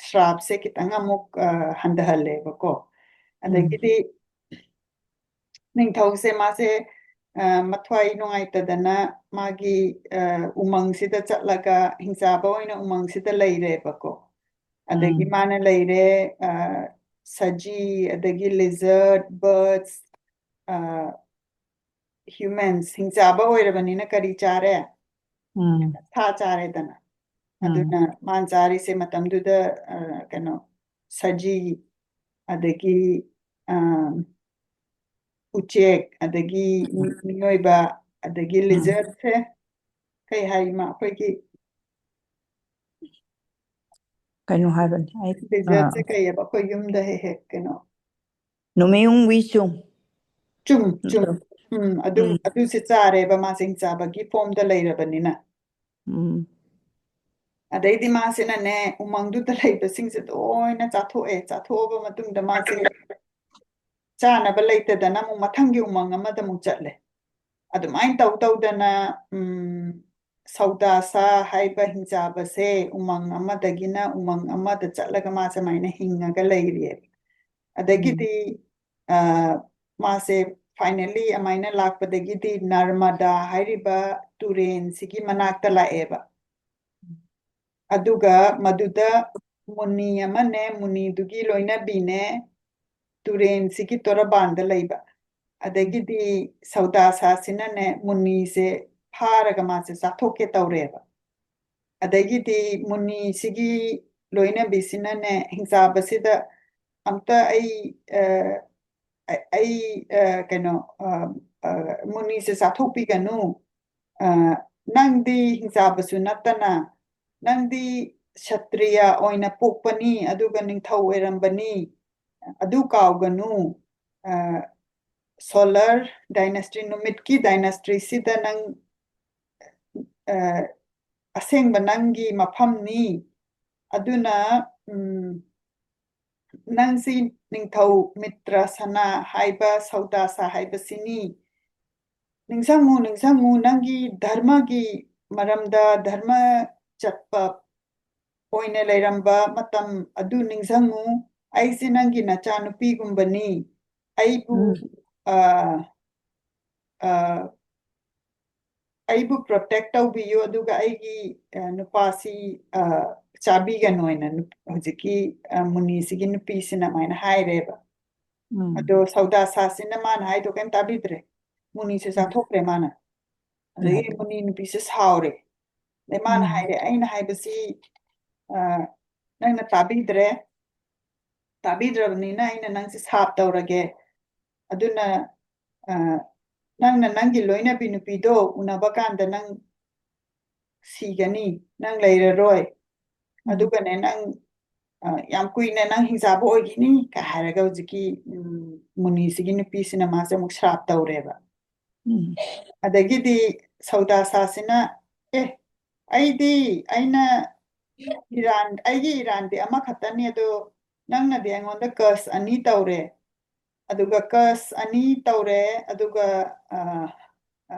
ꯁ꯭ꯔꯥꯞꯁꯦ ꯈꯤꯇꯪ ꯑꯃꯨꯛ, ꯑ, ꯍꯟꯊꯍꯜꯂꯦꯕꯀꯣ꯫ ꯎꯝ ꯑꯗꯒꯤꯗꯤ ꯅꯤꯡꯊꯧꯁꯦ ꯃꯥꯁꯦ, ꯑ, ꯃꯊ꯭ꯋꯥꯏ ꯅꯨꯡꯉꯥꯏꯇꯗꯅ ꯃꯥꯒꯤ, ꯑ, ꯎꯃꯪꯁꯤꯗ ꯆꯠꯂꯒ ꯍꯤꯡꯆꯥꯕ ꯑꯣꯏꯅ ꯎꯃꯪꯁꯤꯗ ꯂꯩꯔꯦꯕꯀꯣ꯫ ꯑꯗꯒꯤ ꯎꯝ ꯃꯥꯅ ꯂꯩꯔꯦ, ꯑ, ꯁꯖꯤ, ꯑꯗꯒꯤ lizard, birds, ꯑ, humans, ꯍꯤꯡꯆꯥꯕ ꯑꯣꯏꯔꯕꯅꯤꯅ ꯀꯔꯤ ꯆꯥꯔꯦ? ꯎꯝ ꯁꯥ ꯆꯥꯔꯦꯗꯅ꯫ ꯎꯝ ꯑꯗꯨꯅ ꯃꯥꯅ ꯆꯥꯔꯤꯁꯦ ꯃꯇꯝꯗꯨꯗ, ꯑ, ꯀꯩꯅꯣ, ꯁꯖꯤ, ꯑꯗꯒꯤ, ꯑ, ꯎꯆꯦꯛ, ꯑꯗꯒꯤ ꯃꯤ-, ꯃꯤꯑꯣꯏꯕ, ꯑꯗꯒꯤ ꯎꯝ lizardꯁꯦ ꯀꯩ ꯍꯥꯏ, ꯏꯃꯥ, ꯑꯩꯈꯣꯏꯒꯤ ꯀꯩꯅꯣ ꯍꯥꯏꯕꯅꯤ ꯑꯩ ꯑ, lizardꯁꯦ ꯀꯩꯑꯕ ꯑꯩꯈꯣꯏ ꯌꯨꯝꯗ ꯍꯦꯛ ꯍꯦꯛ ꯀꯩꯅꯣ? ꯅꯨꯃꯤꯌꯨꯡ ꯋꯤꯆꯨꯡ꯫ ꯆꯨꯝ, ꯆꯨꯝ꯫ ꯎꯝ ꯎꯝ, ꯑꯗꯨ, ꯎꯝ ꯑꯗꯨꯁꯦ ꯆꯥꯔꯦꯕ ꯃꯥꯁꯦ ꯍꯤꯡꯆꯥꯕꯒꯤ ꯐꯣꯝꯗ ꯂꯩꯔꯕꯅꯤꯅ꯫ ꯎꯝ ꯑꯗꯩꯗꯤ ꯃꯥꯁꯤꯅꯅꯦ, ꯎꯃꯪꯗꯨꯗ ꯂꯩꯕꯁꯤꯡꯁꯦ ꯂꯣꯏꯅ ꯆꯥꯊꯣꯛꯑꯦ꯫ ꯆꯥꯊꯣꯛꯑꯕ ꯃꯇꯨꯡꯗ ꯃꯥꯁꯦ ꯆꯥꯅꯕ ꯂꯩꯇꯗꯅ ꯑꯃꯨꯛ ꯃꯊꯪꯒꯤ ꯎꯃꯪ ꯑꯃꯗ ꯑꯃꯨꯛ ꯆꯠꯂꯦ꯫ ꯑꯗꯨꯃꯥꯏꯅ ꯇꯧ ꯇꯧꯗꯅ, ꯎꯝ, ꯁꯧꯗꯥꯁꯥ ꯍꯥꯏꯕ ꯍꯤꯡꯆꯥꯕꯁꯦ ꯎꯃꯪ ꯑꯃꯗꯒꯤꯅ ꯎꯃꯪ ꯑꯃꯗ ꯆꯠꯂꯒ ꯃꯥ ꯁꯨꯃꯥꯏꯅ ꯍꯤꯡꯉꯒ ꯂꯩꯔꯤꯑꯕ꯫ ꯎꯝ ꯑꯗꯒꯤꯗꯤ, ꯑ, ꯃꯥꯁꯦ finally ꯑꯃꯥꯏꯅ ꯂꯥꯛꯄꯗꯒꯤꯗꯤ ꯅꯔꯃꯗꯥ ꯍꯥꯏꯔꯤꯕ ꯇꯨꯔꯦꯟꯁꯤꯒꯤ ꯃꯅꯥꯛꯇ ꯂꯥꯛꯑꯦꯕ꯫ ꯑꯗꯨꯒ ꯃꯗꯨꯗ ꯃꯨꯅꯤ ꯑꯃꯅꯦ, ꯃꯨꯅꯤꯗꯨꯒꯤ ꯂꯣꯏꯅꯕꯤꯅꯦ, ꯇꯨꯔꯦꯟꯁꯤꯒꯤ ꯇꯣꯔꯕꯥꯟꯗ ꯂꯩꯕ꯫ ꯑꯗꯒꯤꯗꯤ ꯁꯧꯗꯥꯁꯥꯁꯤꯅꯅꯦ, ꯃꯨꯅꯤꯁꯦ ꯐꯥꯔꯒ ꯃꯥꯁꯦ ꯆꯥꯊꯣꯛꯀꯦ ꯇꯧꯔꯦꯕ꯫ ꯑꯗꯒꯤꯗꯤ ꯃꯨꯅꯤꯁꯤꯒꯤ ꯂꯣꯏꯅꯕꯤꯁꯤꯅꯅꯦ, ꯍꯤꯡꯆꯥꯕꯁꯤꯗ ꯑꯝꯇ ꯑꯩ, ꯑ, ꯑ-, ꯑꯩ, ꯑ, ꯀꯩꯅꯣ, ꯑ, ꯑ, ꯃꯨꯅꯤꯁꯦ ꯆꯥꯊꯣꯛꯄꯤꯒꯅꯨ꯫ ꯑ, ꯅꯪꯗꯤ ꯍꯤꯡꯆꯥꯕꯁꯨ ꯅꯠꯇꯅ, ꯅꯪꯗꯤ ꯁꯇ꯭ꯔꯤꯌꯥ ꯑꯣꯏꯅ ꯄꯣꯛꯄꯅꯤ, ꯑꯗꯨꯒ ꯅꯤꯡꯊꯧ ꯑꯣꯏꯔꯝꯕꯅꯤ, ꯑꯗꯨ ꯀꯥꯎꯒꯅꯨ꯫ ꯑ, solar dynasty, ꯅꯨꯃꯤꯠꯀꯤ dynasty ꯁꯤꯗ ꯅꯪ, ꯑ, ꯑꯁꯦꯡꯕ ꯅꯪꯒꯤ ꯃꯐꯝꯅꯤ꯫ ꯑꯗꯨꯅ, ꯎꯝ, ꯅꯪꯁꯤ ꯅꯤꯡꯊꯧ ꯃꯤꯇ꯭ꯔꯁꯅ ꯍꯥꯏꯕ ꯁꯧꯗꯥꯁꯥ ꯍꯥꯏꯕꯁꯤꯅꯤ꯫ ꯅꯤꯡꯁꯤꯡꯉꯨ, ꯅꯤꯡꯁꯤꯡꯉꯨ, ꯅꯪꯒꯤ ꯙꯔꯃꯒꯤ ꯃꯔꯝꯗ, ꯙꯔꯃ ꯆꯠꯄ ꯑꯣꯏꯅ ꯂꯩꯔꯝꯕ ꯃꯇꯝ ꯑꯗꯨ ꯅꯤꯡꯁꯤꯡꯉꯨ꯫ ꯑꯩꯁꯦ ꯅꯪꯒꯤ ꯅꯆꯥꯅꯨꯄꯤꯒꯨꯝꯕꯅꯤ꯫ ꯑꯩꯕꯨ, ꯎꯝ꯫ ꯑ, ꯑ, ꯑꯩꯕꯨ protect ꯇꯧꯕꯤꯌꯨ, ꯑꯗꯨꯒ ꯑꯩꯒꯤ, ꯑ, ꯅꯨꯄꯥꯁꯤ, ꯑ, ꯆꯥꯕꯤꯒꯅꯨ ꯍꯥꯏꯅ ꯅꯨꯞ-, ꯍꯧꯖꯤꯛꯀꯤ, ꯑ, ꯃꯨꯅꯤꯁꯤꯒꯤ ꯅꯨꯄꯤꯁꯤꯅ ꯑꯗꯨꯃꯥꯏꯅ ꯍꯥꯏꯔꯦꯕ꯫ ꯎꯝ꯫ ꯑꯗꯣ ꯁꯧꯗꯥꯁꯥꯁꯤꯅ ꯃꯥꯅ ꯍꯥꯏꯗꯣ ꯀꯩꯝ ꯇꯥꯕꯤꯗ꯭ꯔꯦ꯫ ꯃꯨꯅꯤꯁꯦ ꯎꯝ꯫ ꯆꯥꯊꯣꯛꯈ꯭ꯔꯦ ꯃꯥꯅ꯫ ꯑꯗꯒꯤ ꯎꯝ꯫ ꯃꯨꯅꯤ ꯅꯨꯄꯤꯁꯦ ꯁꯥꯎꯔꯦ꯫ ꯑꯗꯩ ꯃꯥꯅ ꯎꯝ꯫ ꯍꯥꯏꯔꯦ, "ꯑꯩꯅ ꯍꯥꯏꯕꯁꯤ, ꯑ, ꯅꯪꯅ ꯇꯥꯕꯤꯗ꯭ꯔꯦ꯫ ꯇꯥꯕꯤꯗ꯭ꯔꯕꯅꯤꯅ ꯑꯩꯅ ꯅꯪꯁꯦ ꯁꯥꯞ ꯇꯧꯔꯒꯦ꯫ ꯑꯗꯨꯅ, ꯑ, ꯅꯪꯅ ꯅꯪꯒꯤ ꯂꯣꯏꯅꯕꯤ ꯅꯨꯄꯤꯗꯣ ꯎꯅꯕ ꯀꯥꯟꯗ ꯅꯪ ꯁꯤꯒꯅꯤ, ꯅꯪ ꯂꯩꯔꯔꯣꯏ꯫ ꯎꯝ꯫ ꯑꯗꯨꯒꯅꯦ, ꯅꯪ, ꯑ, ꯌꯥꯝ ꯀꯨꯏꯅ ꯅꯪ ꯍꯤꯡꯆꯥꯕ ꯑꯣꯏꯈꯤꯅꯤ" ꯀꯥꯏ ꯍꯥꯏꯔꯒ ꯍꯧꯖꯤꯛꯀꯤ, ꯎꯝ, ꯃꯨꯅꯤꯁꯤꯒꯤ ꯅꯨꯄꯤꯁꯤꯅ ꯃꯥꯁꯦ ꯑꯃꯨꯛ ꯁ꯭ꯔꯥꯞ ꯇꯧꯔꯦꯕ꯫ ꯎꯝ꯫ ꯑꯗꯒꯤꯗꯤ ꯁꯧꯗꯥꯁꯥꯁꯤꯅ, "ꯑꯦ, ꯑꯩꯗꯤ, ꯑꯩꯅ ꯏꯔꯥꯟ, ꯑꯩꯒꯤ ꯏꯔꯥꯟꯗꯤ ꯑꯃꯈꯛꯇꯅꯤ, ꯑꯗꯣ ꯅꯪꯅꯗꯤ ꯑꯩꯉꯣꯟꯗ curse ꯑꯅꯤ ꯇꯧꯔꯦ꯫ ꯑꯗꯨꯒ curse ꯑꯅꯤ ꯇꯧꯔꯦ, ꯑꯗꯨꯒ, ꯑ, ꯑ,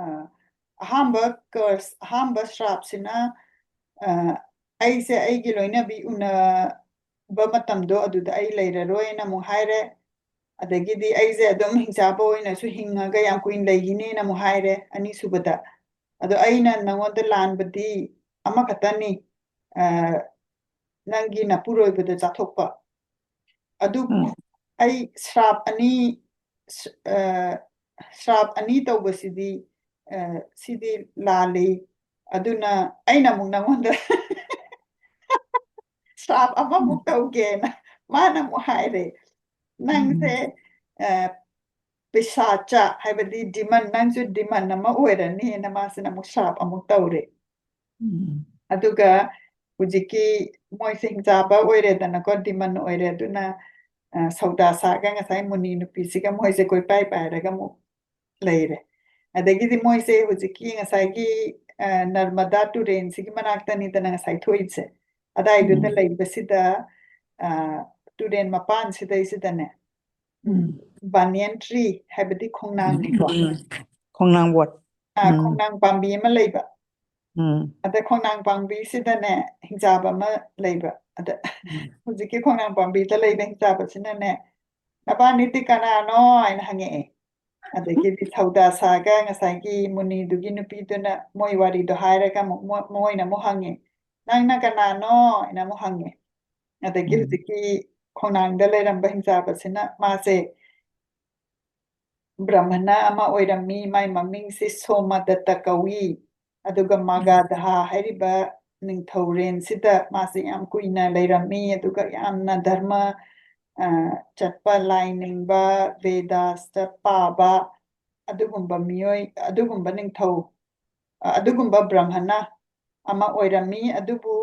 ꯑꯍꯥꯟꯕ curse, ꯑꯍꯥꯟꯕ ꯁ꯭ꯔꯥꯞꯁꯤꯅ, ꯑ, ꯑꯩꯁꯦ ꯑꯩꯒꯤ ꯂꯣꯏꯅꯕꯤ ꯎꯅꯕ ꯃꯇꯝꯗꯣ ꯑꯗꯨꯗ ꯑꯩ ꯂꯩꯔꯔꯣꯏꯅ ꯑꯃꯨꯛ ꯍꯥꯏꯔꯦ꯫ ꯑꯗꯒꯤꯗꯤ ꯑꯩꯁꯦ ꯑꯗꯨꯝ ꯍꯤꯡꯆꯥꯕ ꯑꯣꯏꯅꯁꯨ ꯍꯤꯡꯉꯒ ꯌꯥꯝ ꯀꯨꯏꯅ ꯂꯩꯈꯤꯅꯦꯅ ꯑꯃꯨꯛ ꯍꯥꯏꯔꯦ, ꯑꯅꯤꯁꯨꯕꯗ꯫ ꯑꯗꯣ ꯑꯩꯅ ꯅꯉꯣꯟꯗ ꯂꯥꯟꯕꯗꯤ ꯑꯃꯈꯛꯇꯅꯤ, ꯑ, ꯅꯪꯒꯤ ꯅꯄꯨꯔꯣꯏꯕꯗ ꯆꯥꯊꯣꯛꯄ꯫ ꯑꯗꯨ ꯎꯝ꯫ ꯑꯩ ꯁ꯭ꯔꯥꯞ ꯑꯅꯤ, ꯁ-, ꯑ, ꯁ꯭ꯔꯥꯞ ꯑꯅꯤ ꯇꯧꯕꯁꯤꯗꯤ, ꯑ, ꯁꯤꯗꯤ ꯂꯥꯜꯂꯤ꯫ ꯑꯗꯨꯅ ꯑꯩꯅ ꯑꯃꯨꯛ ꯅꯉꯣꯟꯗ ꯁ꯭ꯔꯥꯞ ꯑꯃꯃꯨꯛ ꯎꯝ꯫ ꯇꯧꯒꯦꯅ ꯃꯥꯅ ꯑꯃꯨꯛ ꯍꯥꯏꯔꯦ꯫ "ꯅꯪꯁꯦ, ꯎꯝ꯫ ꯑ, ꯄꯤꯁꯥꯆ, ꯍꯥꯏꯕꯗꯤ demon, ꯅꯪꯁꯨ demon ꯑꯃ ꯑꯣꯏꯔꯅꯤꯅ" ꯃꯥꯁꯤꯅ ꯑꯃꯨꯛ ꯁ꯭ꯔꯥꯞ ꯑꯃꯨꯛ ꯇꯧꯔꯦ꯫ ꯎꯝ꯫ ꯑꯗꯨꯒ, ꯍꯧꯖꯤꯛꯀꯤ ꯃꯣꯏꯁꯦ ꯍꯤꯡꯆꯥꯕ ꯑꯣꯏꯔꯦꯗꯅꯀꯣ, demon ꯑꯣꯏꯔꯦ꯫ ꯑꯗꯨꯅ, ꯑ, ꯁꯧꯗꯥ ꯁꯥꯒ ꯉꯁꯥꯏ ꯃꯨꯅꯤ ꯅꯨꯄꯤꯁꯤꯒ ꯃꯣꯏꯁꯦ ꯀꯣꯏꯄꯥꯏ ꯄꯥꯏꯔꯒ ꯑꯃꯨꯛ ꯂꯩꯔꯦ꯫ ꯑꯗꯒꯤꯗꯤ ꯃꯣꯏꯁꯦ ꯍꯧꯖꯤꯛꯀꯤ ꯉꯁꯥꯏꯒꯤ, ꯑ, ꯅꯔꯃꯗꯥ ꯇꯨꯔꯦꯟꯁꯤꯒꯤ ꯃꯅꯥꯛꯇꯅꯤꯗꯅ ꯉꯁꯥꯏ ꯊꯣꯛꯏꯁꯦ꯫ ꯑꯗꯥꯏꯗꯨꯗ ꯎꯝ꯫ ꯂꯩꯕꯁꯤꯗ, ꯑ, ꯇꯨꯔꯦꯟ ꯃꯄꯥꯟꯁꯤꯗꯩꯁꯤꯗꯅꯦ, ꯎꯝ꯫ Banyan tree ꯍꯥꯏꯕꯗꯤ ꯈꯣꯡꯅꯥꯡꯅꯤꯀꯣ꯫ ꯎꯝ꯫ ꯈꯣꯡꯅꯥꯡ ꯋꯥꯠ-, ꯑ, ꯎꯝ꯫ ꯈꯣꯡꯅꯥꯡ ꯄꯥꯝꯕꯤ ꯑꯃ ꯂꯩꯕ꯫ ꯎꯝ꯫ ꯑꯗ ꯈꯣꯡꯅꯥꯡ ꯄꯥꯝꯕꯤꯁꯤꯗꯅꯦ ꯍꯤꯡꯆꯥꯕ ꯑꯃ ꯂꯩꯕ꯫ ꯑꯗ ꯎꯝ꯫ ꯍꯧꯖꯤꯛꯀꯤ ꯈꯣꯡꯅꯥꯡ ꯄꯥꯝꯕꯤꯗ ꯂꯩꯕ ꯍꯤꯡꯆꯥꯕꯁꯤꯅꯅꯦ, "ꯅꯕꯥꯅꯤꯗꯤ ꯀꯅꯥꯅꯣ?" ꯍꯥꯏꯅ ꯍꯪꯉꯛꯑꯦ꯫ ꯑꯗꯒꯤꯗꯤ ꯁꯧꯗꯥ ꯁꯥꯒ ꯉꯁꯥꯏꯒꯤ ꯃꯨꯅꯤꯗꯨꯒꯤ ꯅꯨꯄꯤꯗꯨꯅ ꯃꯣꯏ ꯋꯥꯔꯤꯗꯣ ꯍꯥꯏꯔꯒ ꯑꯃꯨꯛ ꯃꯣ-, ꯃꯣꯏꯅ ꯑꯃꯨꯛ ꯍꯪꯉꯦ, "ꯅꯪꯅ ꯀꯅꯥꯅꯣ?" ꯍꯥꯏꯅ ꯑꯃꯨꯛ ꯍꯪꯉꯦ꯫ ꯑꯗꯒꯤ ꯎꯝ꯫ ꯍꯧꯖꯤꯛꯀꯤ ꯈꯣꯡꯅꯥꯡꯗ ꯂꯩꯔꯝꯕ ꯍꯤꯡꯆꯥꯕꯁꯤꯅ ꯃꯥꯁꯦ ꯕ꯭ꯔꯥꯍꯃꯅ ꯑꯃ ꯑꯣꯏꯔꯝꯃꯤ, ꯃꯥꯏ ꯃꯃꯤꯡꯁꯤ ꯁꯣꯃꯗꯠꯇ ꯀꯧꯏ꯫ ꯑꯗꯨꯒ ꯎꯝ꯫ ꯃꯥꯒꯙꯥ ꯍꯥꯏꯔꯤꯕ ꯅꯤꯡꯊꯧꯔꯦꯟꯁꯤꯗ ꯃꯥꯁꯦ ꯌꯥꯝ ꯀꯨꯏꯅ ꯂꯩꯔꯝꯃꯤ, ꯑꯗꯨꯒ ꯌꯥꯝꯅ ꯙꯔꯃ, ꯑ, ꯆꯠꯄ, ꯂꯥꯏ ꯅꯤꯡꯕ, ꯚꯦꯗꯥꯁꯇ ꯄꯥꯕ, ꯑꯗꯨꯒꯨꯝꯕ ꯃꯤꯑꯣꯏ, ꯑꯗꯨꯒꯨꯝꯕ ꯅꯤꯡꯊꯧ, ꯑ, ꯑꯗꯨꯒꯨꯝꯕ ꯕ꯭ꯔꯥꯍꯃꯅ ꯑꯃ ꯑꯣꯏꯔꯝꯃꯤ꯫ ꯑꯗꯨꯕꯨ,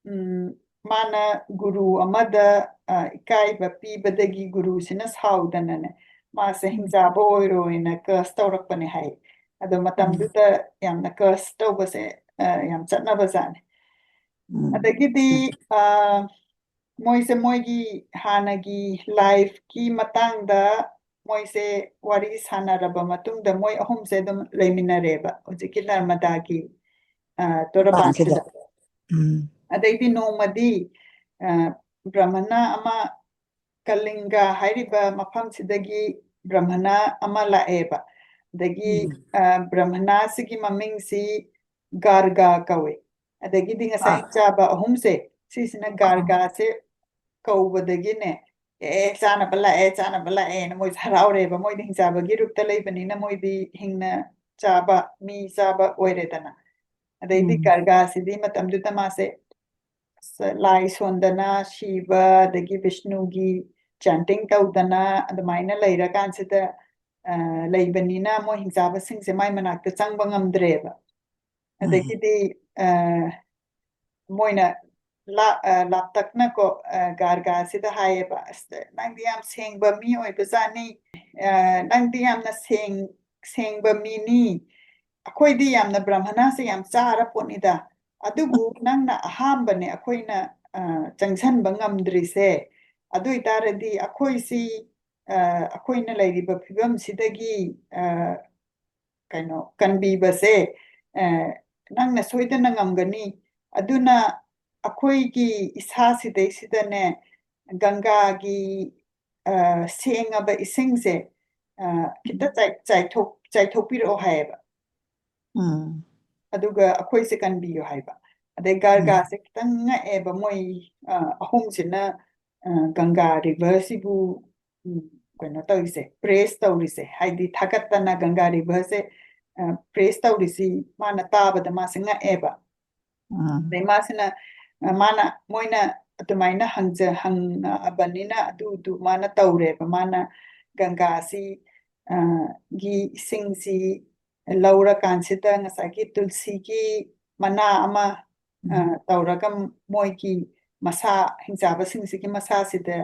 ꯎꯝ, ꯃꯥꯅ ꯒꯨꯔꯨ ꯑꯃꯗ, ꯑ, ꯏꯀꯥꯏꯕ ꯄꯤꯕꯗꯒꯤ ꯒꯨꯔꯨꯁꯤꯅ ꯁꯥꯎꯗꯅꯅꯦ, ꯃꯥꯁꯦ ꯎꯝ꯫ ꯍꯤꯡꯆꯥꯕ ꯑꯣꯏꯔꯣꯏꯅ curse ꯇꯧꯔꯛꯄꯅꯦ ꯍꯥꯏ꯫ ꯑꯗꯣ ꯎꯝ꯫ ꯃꯇꯝꯗꯨꯗ ꯌꯥꯝꯅ curse ꯇꯧꯕꯁꯦ, ꯑ, ꯌꯥꯝ ꯆꯠꯅꯕꯖꯥꯠꯅꯦ꯫ ꯎꯝ꯫ ꯑꯗꯒꯤꯗꯤ, ꯎꯝ꯫ ꯑ, ꯃꯣꯏꯁꯦ ꯃꯣꯏꯒꯤ ꯍꯥꯟꯅꯒꯤ lifeꯀꯤ ꯃꯇꯥꯡꯗ ꯃꯣꯏꯁꯦ ꯋꯥꯔꯤ ꯁꯥꯟꯅꯔꯕ ꯃꯇꯨꯡꯗ ꯃꯣꯏ ꯑꯍꯨꯝꯁꯦ ꯑꯗꯨꯝ ꯂꯩꯃꯤꯟꯅꯔꯦꯕ ꯍꯧꯖꯤꯛꯀꯤ ꯅꯔꯃꯗꯥꯒꯤ, ꯑ, ꯃꯄꯥꯟꯁꯤꯗ꯫ ꯇꯣꯔꯕꯥꯟꯁꯤꯗ꯫ ꯎꯝ꯫ ꯑꯗꯩꯗꯤ ꯅꯣꯡꯃꯗꯤ, ꯑ, ꯕ꯭ꯔꯥꯍꯃꯅ ꯑꯃ, ꯀꯂꯤꯡꯒ ꯍꯥꯏꯔꯤꯕ ꯃꯐꯝꯁꯤꯗꯒꯤ ꯕ꯭ꯔꯥꯍꯃꯅ ꯑꯃ ꯂꯥꯛꯑꯦꯕ꯫ ꯑꯗꯒꯤ, ꯎꯝ꯫ ꯑ, ꯕ꯭ꯔꯥꯍꯃꯅꯁꯤꯒꯤ ꯃꯃꯤꯡꯁꯤ ꯒꯥꯔꯒ ꯀꯧꯋꯦ꯫ ꯑꯗꯒꯤꯗꯤ ꯉꯁꯥꯏ ꯑꯥ꯫ ꯍꯤꯡꯆꯥꯕ ꯑꯍꯨꯝꯁꯦ, ꯁꯤꯁꯤꯅ ꯑꯥ꯫ ꯒꯥꯔꯒꯁꯦ ꯀꯧꯕꯗꯒꯤꯅꯦ, "ꯑꯦ, ꯆꯥꯅꯕ ꯂꯥꯛꯑꯦ, ꯆꯥꯅꯕ ꯂꯥꯛꯑꯦꯅ" ꯃꯣꯏꯁꯦ ꯍꯔꯥꯎꯔꯦꯕ꯫ ꯃꯣꯏꯗꯤ ꯍꯤꯡꯆꯥꯕꯒꯤ ꯔꯨꯞꯇ ꯂꯩꯕꯅꯤꯅ ꯃꯣꯏꯗꯤ ꯍꯤꯡꯅ ꯆꯥꯕ, ꯃꯤ ꯆꯥꯕ ꯑꯣꯏꯔꯦꯗꯅ꯫ ꯑꯗꯩꯗꯤ ꯎꯝ꯫ ꯒꯥꯔꯒꯁꯤꯗꯤ ꯃꯇꯝꯗꯨꯗ ꯃꯥꯁꯦ ꯂꯥꯏ ꯁꯣꯟꯗꯅ ꯁꯤꯕ, ꯑꯗꯒꯤ ꯕꯤꯁꯅꯨꯒꯤ chanting ꯇꯧꯗꯅ ꯑꯗꯨꯃꯥꯏꯅ ꯂꯩꯔꯀꯥꯟꯁꯤꯗ, ꯑ, ꯂꯩꯕꯅꯤꯅ ꯃꯣꯏ ꯍꯤꯡꯆꯥꯕꯁꯤꯡꯁꯦ ꯃꯥꯏ ꯃꯅꯥꯛꯇ ꯆꯪꯕ ꯉꯝꯗ꯭ꯔꯦꯕ꯫ ꯎꯝ꯫ ꯑꯗꯒꯤꯗꯤ, ꯑ, ꯃꯣꯏꯅ ꯂꯥ- ꯑ, ꯂꯥꯞꯇꯛꯅꯀꯣ, ꯑ, ꯒꯥꯔꯒꯥꯁꯤꯗ ꯍꯥꯏꯌꯦꯕ, "ꯑꯁ, ꯅꯪꯗꯤ ꯌꯥꯝ ꯁꯦꯡꯕ ꯃꯤ ꯑꯣꯏꯕꯖꯥꯠꯅꯤ, ꯑ, ꯅꯪꯗꯤ ꯌꯥꯝꯅ ꯁꯦꯡ- ꯁꯦꯡꯕ ꯃꯤꯅꯤ, ꯑꯩꯈꯣꯏꯗꯤ ꯌꯥꯝꯅ ꯕ꯭ꯔꯥꯍꯃꯅꯥꯁꯦ ꯌꯥꯝ ꯆꯥꯔ ꯄꯣꯠꯅꯤꯗ, ꯑꯗꯨꯕꯨ ꯅꯪꯅ ꯑꯍꯥꯟꯕꯅꯦ ꯑꯩꯈꯣꯏꯅ, ꯑ, ꯆꯪꯁꯟꯕ ꯉꯝꯗ꯭ꯔꯤꯁꯦ, ꯑꯗꯨ ꯑꯣꯏꯇꯥꯔꯗꯤ ꯑꯩꯈꯣꯏꯁꯤ, ꯑ, ꯑꯩꯈꯣꯏꯅ ꯂꯩꯔꯤꯕ ꯐꯤꯕꯝꯁꯤꯗꯒꯤ, ꯑ, ꯀꯩꯅꯣ, ꯀꯟꯕꯤꯕꯁꯦ, ꯑ, ꯅꯪꯅ ꯁꯣꯏꯗꯅ ꯉꯝꯒꯅꯤ꯫ ꯑꯗꯨꯅ ꯑꯩꯈꯣꯏꯒꯤ ꯏꯁꯥꯁꯤꯗꯩꯁꯤꯗꯅꯦ, ꯒꯪꯒꯥꯒꯤ, ꯑ, ꯁꯦꯡꯉꯕ ꯏꯁꯤꯡꯁꯦ, ꯑ, ꯈꯤꯇ ꯆꯥꯏ-, ꯆꯥꯏꯊꯣꯛ-, ꯆꯥꯏꯊꯣꯛꯄꯤꯔꯛꯑꯣ" ꯍꯥꯏꯌꯦꯕ꯫ ꯎꯝ꯫ ꯑꯗꯨꯒ ꯑꯩꯈꯣꯏꯁꯦ ꯀꯟꯕꯤꯌꯣ ꯍꯥꯏꯕ꯫ ꯑꯗꯩ ꯒꯥꯔꯒꯥꯁꯦ ꯈꯤꯇꯪ ꯉꯛꯑꯦꯕ, ꯃꯣꯏ, ꯑ, ꯑꯍꯨꯝꯁꯤꯅ, ꯑ, ꯒꯪꯒꯥ ꯔꯤꯚꯔꯁꯤꯕꯨ, ꯎꯝ, ꯀꯩꯅꯣ ꯇꯧꯔꯤꯁꯦ, ꯄ꯭ꯔꯦꯁ ꯇꯧꯔꯤꯁꯦ, ꯍꯥꯏꯗꯤ ꯊꯥꯒꯠꯇꯅ ꯒꯪꯒꯥ ꯔꯤꯚꯔꯁꯦ, ꯑ, ꯄ꯭ꯔꯦꯁ ꯇꯧꯔꯤꯁꯤ ꯃꯥꯅ ꯇꯥꯕꯗ ꯃꯥꯁꯦ ꯉꯛꯑꯦꯕ꯫ ꯎꯝ꯫ ꯑꯗꯩ ꯃꯥꯁꯤꯅ, ꯑ, ꯃꯥꯅ, ꯃꯣꯏꯅ ꯑꯗꯨꯃꯥꯏꯅ ꯍꯪꯖ-, ꯍꯪꯉꯛꯑꯕꯅꯤꯅ ꯑꯗꯨꯗꯨ ꯃꯥꯅ ꯇꯧꯔꯦꯕ꯫ ꯃꯥꯅ ꯒꯪꯒꯥꯁꯤ, ꯑ, ꯒꯤ ꯏꯁꯤꯡꯁꯤ ꯂꯧꯔꯀꯥꯟꯁꯤꯗ ꯉꯁꯥꯏꯒꯤ ꯇꯨꯜꯁꯤꯒꯤ ꯃꯅꯥ ꯑꯃ, ꯑ, ꯎꯝ꯫ ꯇꯧꯔꯒ ꯃꯣꯏꯒꯤ ꯃꯁꯥ, ꯍꯤꯡꯆꯥꯕꯁꯤꯡꯁꯤꯒꯤ ꯃꯁꯥꯁꯤꯗ,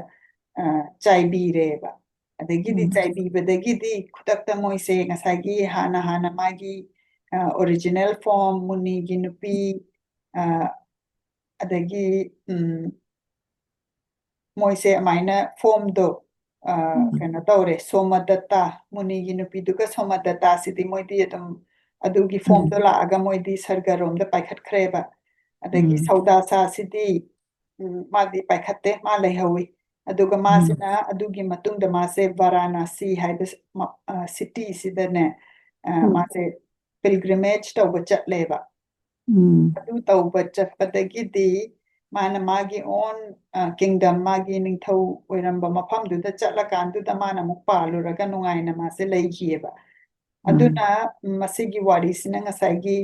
ꯑ, ꯆꯥꯏꯕꯤꯔꯦꯕ꯫ ꯑꯗꯒꯤꯗꯤ ꯎꯝ꯫ ꯆꯥꯏꯕꯤꯕꯗꯒꯤꯗꯤ ꯈꯨꯗꯛꯇ ꯃꯣꯏꯁꯦ ꯉꯁꯥꯏꯒꯤ ꯍꯥꯟꯅ ꯍꯥꯟꯅ ꯃꯥꯒꯤ, ꯑ, ꯑꯣꯔꯤꯖꯤꯅꯦꯜ ꯐꯣꯔꯝ, ꯃꯨꯅꯤꯒꯤ ꯅꯨꯄꯤ, ꯑ, ꯑꯗꯒꯤ, ꯎꯝ, ꯃꯣꯏꯁꯦ ꯑꯗꯨꯃꯥꯏꯅ ꯐꯣꯔꯝꯗꯣ, ꯑ, ꯎꯝ꯫ ꯀꯩꯅꯣ ꯇꯧꯔꯦ, ꯁꯣꯃꯗꯠꯇ, ꯃꯨꯅꯤꯒꯤ ꯅꯨꯄꯤꯗꯨꯒ ꯁꯣꯃꯗꯠꯇꯥꯁꯤꯗꯤ ꯃꯣꯏꯗꯤ ꯑꯗꯨꯝ ꯑꯗꯨꯒꯤ ꯐꯣꯔꯝꯗꯣ ꯎꯝ꯫ ꯂꯥꯛꯑꯒ ꯃꯣꯏꯗꯤ ꯁꯔꯒꯔꯣꯝꯗ ꯄꯥꯏꯈꯠꯈ꯭ꯔꯦꯕ꯫ ꯑꯗꯒꯤ ꯎꯝ꯫ ꯁꯧꯗꯥꯁꯥꯁꯤꯗꯤ, ꯎꯝ, ꯃꯥꯗꯤ ꯄꯥꯏꯈꯠꯇꯦ, ꯃꯥ ꯂꯩꯍꯧꯋꯤ꯫ ꯑꯗꯨꯒ ꯎꯝ꯫ ꯃꯥꯁꯤꯅ ꯑꯗꯨꯒꯤ ꯃꯇꯨꯡꯗ ꯃꯥꯁꯦ ꯚꯥꯔꯥꯅꯥꯁꯤ ꯍꯥꯏꯕ ꯁ-, ꯃ-, ꯑ, ꯁꯤꯇꯤꯁꯤꯗꯅꯦ, ꯑ, ꯎꯝ꯫ ꯃꯥꯁꯦ ꯄꯤꯜꯒ꯭ꯔꯤꯃꯦꯖ ꯇꯧꯕ ꯆꯠꯂꯦꯕ꯫ ꯎꯝ꯫ ꯑꯗꯨ ꯇꯧꯕ ꯆꯠꯄꯗꯒꯤꯗꯤ ꯃꯥꯅ ꯃꯥꯒꯤ ꯑꯣꯟ, ꯑ, ꯀꯤꯡꯗꯝ, ꯃꯥꯒꯤ ꯅꯤꯡꯊꯧ ꯑꯣꯏꯔꯝꯕ ꯃꯐꯝꯗꯨꯗ ꯆꯠꯂꯀꯥꯟꯗꯨꯗ ꯃꯥꯅ ꯑꯃꯨꯛ ꯄꯥꯜꯂꯨꯔꯒ ꯅꯨꯡꯉꯥꯏꯅ ꯃꯥꯁꯦ ꯂꯩꯈꯤꯑꯕ꯫ ꯎꯝ꯫ ꯑꯗꯨꯅ ꯃꯁꯤꯒꯤ ꯋꯥꯔꯤꯁꯤꯅ ꯉꯁꯥꯏꯒꯤ,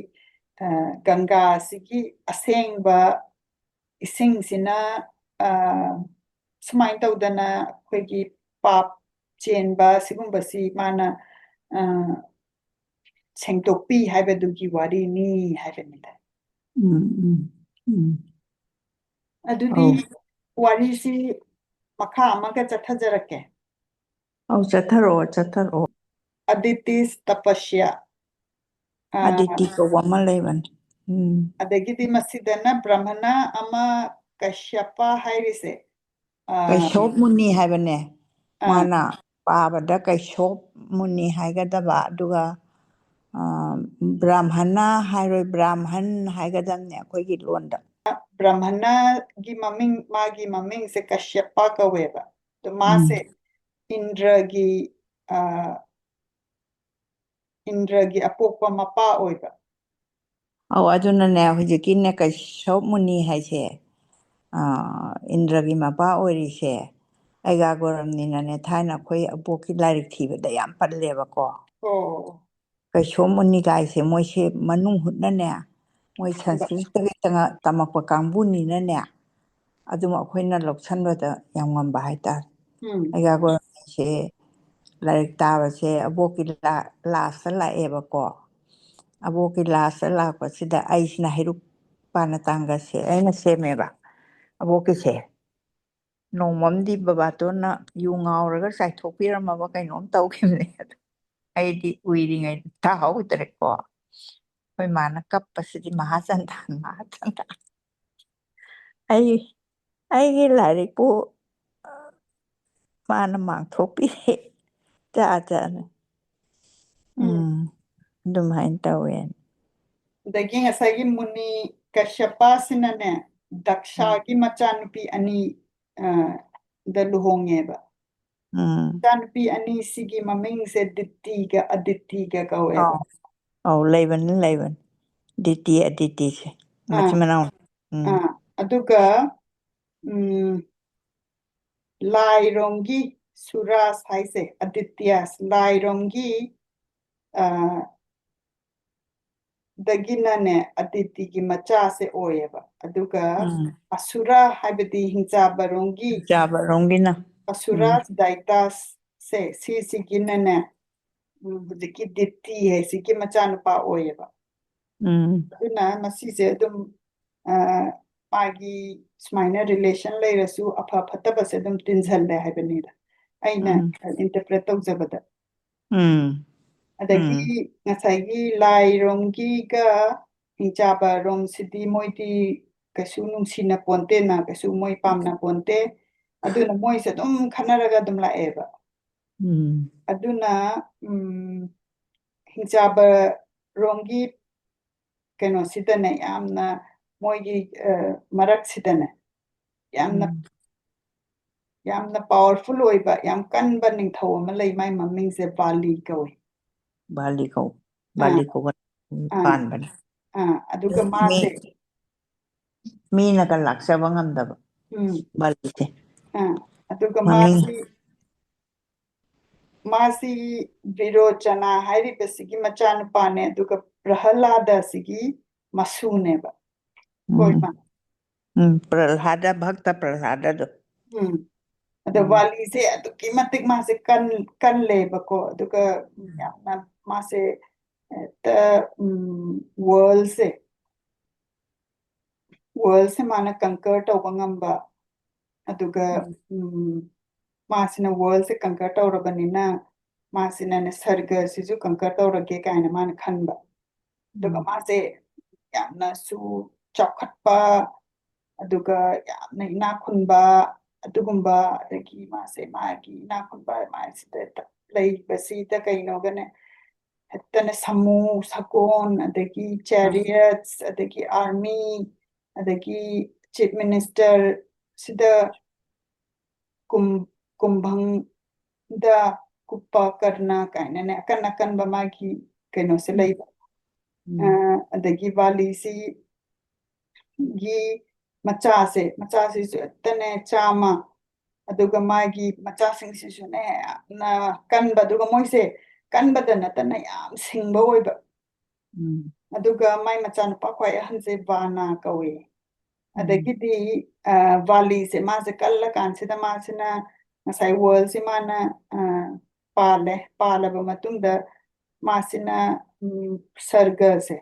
ꯑ, ꯒꯪꯒꯥꯁꯤꯒꯤ ꯑꯁꯦꯡꯕ ꯏꯁꯤꯡꯁꯤꯅ, ꯑ, ꯁꯨꯃꯥꯏꯅ ꯇꯧꯗꯅ ꯑꯩꯈꯣꯏꯒꯤ ꯄꯥꯞ ꯆꯦꯟꯕ ꯁꯤꯒꯨꯝꯕꯁꯤ ꯃꯥꯅ, ꯑ, ꯁꯦꯡꯗꯣꯛꯄꯤ ꯍꯥꯏꯕꯗꯨꯒꯤ ꯋꯥꯔꯤꯅꯤ ꯍꯥꯏꯕꯅꯤꯗ꯫ ꯎꯝ, ꯎꯝ꯫ ꯎꯝ꯫ ꯑꯗꯨꯗꯤ ꯑꯧ꯫ ꯋꯥꯔꯤꯁꯤ ꯃꯈꯥ ꯑꯃꯒ ꯆꯠꯊꯖꯔꯛꯀꯦ꯫ ꯑꯧ, ꯆꯠꯊꯔꯛꯑꯣ, ꯆꯠꯊꯔꯛꯑꯣ꯫ ꯑꯗꯤꯇꯤꯁ ꯇꯄꯁ꯭ꯌꯥ꯫ ꯑꯥ, ꯑꯗꯤꯇꯤ ꯀꯧꯕ ꯑꯃ ꯂꯩꯕꯅꯤ꯫ ꯎꯝ꯫ ꯑꯗꯒꯤꯗꯤ ꯃꯁꯤꯗꯅ ꯕ꯭ꯔꯥꯍꯃꯅ ꯑꯃ ꯀꯩꯁ꯭ꯌꯄ ꯍꯥꯏꯔꯤꯁꯦ, ꯑꯥ, ꯀꯩꯁꯣꯞ ꯃꯨꯅꯤ ꯍꯥꯏꯕꯅꯦ꯫ ꯑꯥ꯫ ꯃꯥꯅ ꯄꯥꯕꯗ ꯀꯩꯁꯣꯞ ꯃꯨꯅꯤ ꯍꯥꯏꯒꯗꯕ, ꯑꯗꯨꯒ, ꯑꯥ, ꯕ꯭ꯔꯥꯍꯃꯅ ꯍꯥꯏꯔꯣꯏ, ꯕ꯭ꯔꯥꯍꯃꯟ ꯍꯥꯏꯒꯗꯕꯅꯦ ꯑꯩꯈꯣꯏꯒꯤ ꯂꯣꯟꯗ꯫ ꯕ꯭ꯔꯥꯍꯃꯅꯒꯤ ꯃꯃꯤꯡ, ꯃꯥꯒꯤ ꯃꯃꯤꯡꯁꯦ ꯀꯩꯁ꯭ꯌꯄ ꯀꯧꯋꯦꯕ꯫ ꯑꯗꯣ ꯎꯝ꯫ ꯃꯥꯁꯦ ꯏꯟꯗ꯭ꯔꯒꯤ, ꯑꯥ, ꯏꯟꯗ꯭ꯔꯒꯤ ꯑꯄꯣꯛꯄ ꯃꯄꯥ ꯑꯣꯏꯕ꯫ ꯑꯧ, ꯑꯗꯨꯅꯅꯦ ꯍꯧꯖꯤꯛꯀꯤꯅꯦ ꯀꯩꯁꯣꯞ ꯃꯨꯅꯤ ꯍꯥꯏꯁꯦ, ꯑꯥ, ꯏꯟꯗ꯭ꯔꯒꯤ ꯃꯄꯥ ꯑꯣꯏꯔꯤꯁꯦ, ꯑꯩꯒꯥ ꯒꯣꯔꯝꯅꯤꯅꯅꯦ ꯊꯥꯏꯅ ꯑꯩꯈꯣꯏ ꯑꯕꯣꯛꯀꯤ ꯂꯥꯏꯔꯤꯛ ꯊꯤꯕꯗ ꯌꯥꯝ ꯄꯜꯂꯦꯕꯀꯣ꯫ ꯑꯣ꯫ ꯀꯩꯁꯣꯝ ꯃꯨꯅꯤꯒꯥꯏꯁꯦ ꯃꯣꯏꯁꯦ ꯃꯅꯨꯡ ꯍꯨꯠꯅꯅꯦ, ꯃꯣꯏ ꯁꯪꯁꯀ꯭ꯔꯤꯠꯇꯒꯤ ꯇꯉ-, ꯇꯝꯃꯛꯄ ꯀꯥꯡꯕꯨꯅꯤꯅꯅꯦ, ꯑꯗꯨꯝ ꯑꯩꯈꯣꯏꯅ ꯂꯧꯁꯟꯕꯗ ꯌꯥꯝ ꯉꯝꯕ ꯍꯥꯏꯇꯥꯔꯦ꯫ ꯎꯝ꯫ ꯑꯩꯒꯥ ꯒꯣꯔꯝꯅꯤꯁꯦ ꯂꯥꯏꯔꯤꯛ ꯇꯥꯕꯁꯦ ꯑꯕꯣꯛꯀꯤ ꯂꯥ-, ꯂꯥꯁꯇ ꯂꯥꯛꯑꯦꯕꯀꯣ꯫ ꯑꯕꯣꯛꯀꯤ ꯂꯥꯁꯇ ꯂꯥꯛꯄꯁꯤꯗ ꯑꯩꯁꯤꯅ ꯍꯩꯔꯨꯛ ꯄꯥꯟꯅ ꯇꯥꯡꯒꯁꯦ ꯑꯩꯅ ꯁꯦꯝꯃꯦꯕ ꯑꯕꯣꯛꯀꯤꯁꯦ꯫ ꯅꯣꯡꯃꯝꯗꯤ ꯕꯕꯥꯇꯣꯟꯅ ꯌꯨ ꯉꯥꯎꯔꯒ ꯆꯥꯏꯊꯣꯛꯄꯤꯔꯝꯃꯕ ꯀꯩꯅꯣꯝ ꯇꯧꯈꯤꯕꯅꯦ꯫ ꯑꯗꯣ ꯑꯩꯗꯤ ꯎꯏꯔꯤꯉꯩꯗ ꯇꯥꯍꯧꯗ꯭ꯔꯦꯀꯣ꯫ ꯑꯩꯈꯣꯏ ꯃꯥꯅ ꯀꯞꯄꯁꯤꯗꯤ, "ꯃꯍꯥꯆꯟꯗꯥꯟ, ꯃꯍꯥꯆꯟꯗꯥꯟ!" ꯑꯩ, ꯑꯩꯒꯤ ꯂꯥꯏꯔꯤꯛꯄꯨ, ꯑ, ꯃꯥꯅ ꯃꯥꯡꯊꯣꯛꯄꯤꯔꯦ꯫ ꯖꯥꯠ ꯖꯥꯠꯅꯤ꯫ ꯎꯝ꯫ ꯎꯝ, ꯑꯗꯨꯃꯥꯏꯅ ꯇꯧꯋꯦ꯫ ꯑꯗꯒꯤ ꯉꯁꯥꯏꯒꯤ ꯃꯨꯅꯤ ꯀꯩꯁ꯭ꯌꯄꯁꯤꯅꯅꯦ, ꯎꯝ꯫ ꯗꯛꯁꯥꯒꯤ ꯃꯆꯥꯅꯨꯄꯤ ꯑꯅꯤ, ꯑ, ꯗ ꯂꯨꯍꯣꯡꯉꯦꯕ꯫ ꯎꯝ꯫ ꯃꯆꯥꯅꯨꯄꯤ ꯑꯅꯤꯁꯤꯒꯤ ꯃꯃꯤꯡꯁꯦ ꯗꯤꯇꯤꯒ ꯑꯗꯤꯇꯤꯒ ꯀꯧꯋꯦꯕ꯫ ꯑꯧ꯫ ꯑꯧ, ꯂꯩꯕꯅꯤ, ꯂꯩꯕꯅꯤ꯫ ꯗꯤꯇꯤ, ꯑꯗꯤꯇꯤꯁꯦ꯫ ꯃꯆꯤꯟ ꯑꯥ꯫ ꯃꯅꯥꯎ꯫ ꯎꯝ꯫ ꯑꯥ, ꯑꯗꯨꯒ, ꯎꯝ, ꯂꯥꯏꯔꯣꯝꯒꯤ ꯁꯨꯔꯥꯁ ꯍꯥꯏꯁꯦ, ꯑꯗꯤꯇ꯭ꯌꯥꯁ, ꯂꯥꯏꯔꯣꯝꯒꯤ, ꯑ, ꯗꯒꯤꯅꯅꯦ, ꯑꯗꯤꯇꯤꯒꯤ ꯃꯆꯥꯁꯦ ꯑꯣꯏꯌꯦꯕ꯫ ꯑꯗꯨꯒ ꯎꯝ꯫ ꯑꯁꯨꯔ ꯍꯥꯏꯕꯗꯤ ꯍꯤꯡꯆꯥꯕꯔꯣꯝꯒꯤ ꯍꯤꯡꯆꯥꯕꯔꯣꯝꯒꯤꯅ꯫ ꯑꯁꯨꯔ ꯎꯝ꯫ ꯗꯥꯏꯇꯥꯁꯁꯦ, ꯁꯤꯁꯤꯒꯤꯅꯅꯦ, ꯎꯝ, ꯍꯧꯖꯤꯛꯀꯤ ꯗꯤꯇꯤ ꯍꯥꯏꯁꯤꯒꯤ ꯃꯆꯥꯅꯨꯄꯥ ꯑꯣꯏꯌꯦꯕ꯫ ꯎꯝ꯫ ꯑꯗꯨꯅ ꯃꯁꯤꯁꯦ ꯑꯗꯨꯝ, ꯑ, ꯃꯥꯒꯤ ꯁꯨꯃꯥꯏꯅ relation ꯂꯩꯔꯁꯨ ꯑꯐ ꯐꯠꯇꯕꯁꯦ ꯑꯗꯨꯝ ꯇꯤꯟꯁꯜꯂꯦ ꯍꯥꯏꯕꯅꯤꯗ, ꯑꯩꯅ ꯎꯝ꯫ interpret ꯇꯧꯖꯕꯗ꯫ ꯎꯝ꯫ ꯑꯗꯒꯤ ꯎꯝ꯫ ꯉꯁꯥꯏꯒꯤ ꯂꯥꯏꯔꯣꯝꯒꯤꯒ ꯍꯤꯡꯆꯥꯕ ꯔꯣꯝꯁꯤꯗꯤ ꯃꯣꯏꯗꯤ ꯀꯩꯁꯨ ꯅꯨꯡꯁꯤꯅ ꯄꯣꯟꯇꯦꯅ, ꯀꯩꯁꯨ ꯃꯣꯏ ꯄꯥꯝꯅ ꯄꯣꯟꯇꯦ꯫ ꯑꯗꯨꯅ ꯃꯣꯏꯁꯦ ꯑꯗꯨꯝ ꯈꯠꯅꯔꯒ ꯑꯗꯨꯝ ꯂꯥꯛꯑꯦꯕ꯫ ꯎꯝ꯫ ꯑꯗꯨꯅ, ꯎꯝ, ꯍꯤꯡꯆꯥꯕ ꯔꯣꯝꯒꯤ ꯀꯩꯅꯣꯁꯤꯗꯅꯦ, ꯌꯥꯝꯅ ꯃꯣꯏꯒꯤ, ꯑ, ꯃꯔꯛꯁꯤꯗꯅꯦ, ꯌꯥꯝꯅ, ꯎꯝ꯫ ꯌꯥꯝꯅ powerful ꯑꯣꯏꯕ, ꯌꯥꯝ ꯀꯟꯕ ꯅꯤꯡꯊꯧ ꯑꯃ ꯂꯩ, ꯃꯥꯏ ꯃꯃꯤꯡꯁꯦ ꯕꯥꯂꯤ ꯀꯧꯏ꯫ ꯕꯥꯂꯤ ꯀꯧ-, ꯑꯥ, ꯕꯥꯂꯤ ꯀꯧꯕ ꯑꯥ, ꯄꯥꯟꯕꯅꯦ꯫ ꯑꯥ, ꯑꯗꯨꯒ ꯃꯤ-, ꯃꯥꯁꯦ, ꯃꯤꯅꯒ ꯂꯥꯛꯆꯕ ꯉꯝꯗꯕ ꯎꯝ, ꯕꯥꯂꯤꯁꯦ꯫ ꯑꯥ, ꯑꯗꯨꯒ ꯃꯃꯤꯡ꯫ ꯃꯥꯁꯤ, ꯃꯥꯁꯤ ꯕꯤꯔꯣꯆꯅꯥ ꯍꯥꯏꯔꯤꯕꯁꯤꯒꯤ ꯃꯆꯥꯅꯨꯄꯥꯅꯦ, ꯑꯗꯨꯒ ꯄ꯭ꯔꯍꯂꯥꯗꯁꯤꯒꯤ ꯃꯁꯨꯅꯦꯕ꯫ ꯀꯣ ꯎꯝ꯫ ꯏꯃꯥ? ꯎꯝ, ꯄ꯭ꯔꯍꯂꯥꯗ, ꯚꯛꯇ ꯄ꯭ꯔꯍꯂꯥꯗꯗꯣ꯫ ꯎꯝ꯫ ꯑꯗꯣ ꯎꯝ꯫ ꯕꯥꯂꯤꯁꯦ ꯑꯗꯨꯛꯀꯤ ꯃꯇꯤꯛ ꯃꯥꯁꯦ ꯀꯟ-, ꯀꯜꯂꯦꯕꯀꯣ, ꯑꯗꯨꯒ ꯎꯝ꯫ ꯌꯥꯝꯅ ꯃꯥꯁꯦ ꯍꯦꯛꯇ, ꯎꯝ, worldꯁꯦ, worldꯁꯦ ꯃꯥꯅ conquer ꯇꯧꯕ ꯉꯝꯕ, ꯑꯗꯨꯒ, ꯎꯝ꯫ ꯎꯝ, ꯃꯥꯁꯤꯅ worldꯁꯦ conquer ꯇꯧꯔꯕꯅꯤꯅ, ꯃꯥꯁꯤꯅꯅꯦ ꯁꯔꯒꯁꯤꯁꯨ conquer ꯇꯧꯔꯒꯦ ꯀꯥꯏꯅ ꯃꯥꯅ ꯈꯟꯕ꯫ ꯑꯗꯨꯒ ꯎꯝ꯫ ꯃꯥꯁꯦ ꯌꯥꯝꯅꯁꯨ ꯆꯥꯎꯈꯠꯄ, ꯑꯗꯨꯒ ꯌꯥꯝꯅ ꯏꯅꯥꯛ ꯈꯨꯟꯕ, ꯑꯗꯨꯒꯨꯝꯕ, ꯑꯗꯒꯤ ꯃꯥꯁꯦ ꯃꯥꯒꯤ ꯏꯅꯥꯛ ꯈꯨꯟꯕ ꯃꯥꯁꯤꯗ ꯂꯩꯕꯁꯤꯗ ꯀꯩꯅꯣꯒꯅꯦ, ꯍꯦꯛꯇꯅꯦ ꯁꯃꯨ, ꯁꯒꯣꯜ, ꯑꯗꯒꯤ chariots, ꯑꯗꯒꯤ army, ꯑꯗꯒꯤ chief minister ꯁꯤꯗ ꯀꯨꯝ-, ꯀꯨꯝꯚꯪꯗ ꯀꯨꯞꯄ ꯀꯔꯅ ꯀꯥꯏꯅꯅꯦ, ꯑꯀꯟ ꯑꯀꯟꯕ ꯃꯥꯒꯤ ꯀꯩꯅꯣꯁꯦ ꯎꯝ꯫ ꯂꯩꯕ꯫ ꯎꯝ꯫ ꯑ, ꯑꯗꯒꯤ ꯕꯥꯂꯤꯁꯤꯒꯤ ꯃꯆꯥꯁꯦ, ꯃꯆꯥꯁꯤꯁꯨ ꯍꯦꯛꯇꯅꯦ ꯆꯥꯝꯃ, ꯑꯗꯨꯒ ꯃꯥꯒꯤ ꯃꯆꯥꯁꯤꯡꯁꯤꯁꯨꯅꯦ ꯌꯥꯝꯅ ꯀꯟꯕ, ꯑꯗꯨꯒ ꯃꯣꯏꯁꯦ ꯀꯟꯕꯗ ꯅꯠꯇꯅ ꯌꯥꯝ ꯁꯤꯡꯕ ꯑꯣꯏꯕ꯫ ꯎꯝ꯫ ꯑꯗꯨꯒ ꯃꯥꯏ ꯃꯆꯥꯅꯨꯄꯥ ꯈ꯭ꯋꯥꯏ ꯑꯍꯟꯁꯦ ꯕꯥꯅ ꯀꯧꯏ꯫ ꯎꯝ꯫ ꯑꯗꯒꯤꯗꯤ, ꯑ, ꯕꯥꯂꯤꯁꯦ ꯃꯥꯁꯦ ꯀꯜꯂꯀꯥꯟꯁꯤꯗ ꯃꯥꯁꯤꯅ ꯉꯁꯥꯏ worldꯁꯤ ꯃꯥꯅ, ꯑ, ꯄꯥꯜꯂꯦ꯫ ꯄꯥꯜꯂꯕ ꯃꯇꯨꯡꯗ ꯃꯥꯁꯤꯅ, ꯎꯝ, ꯁꯔꯒꯁꯦ,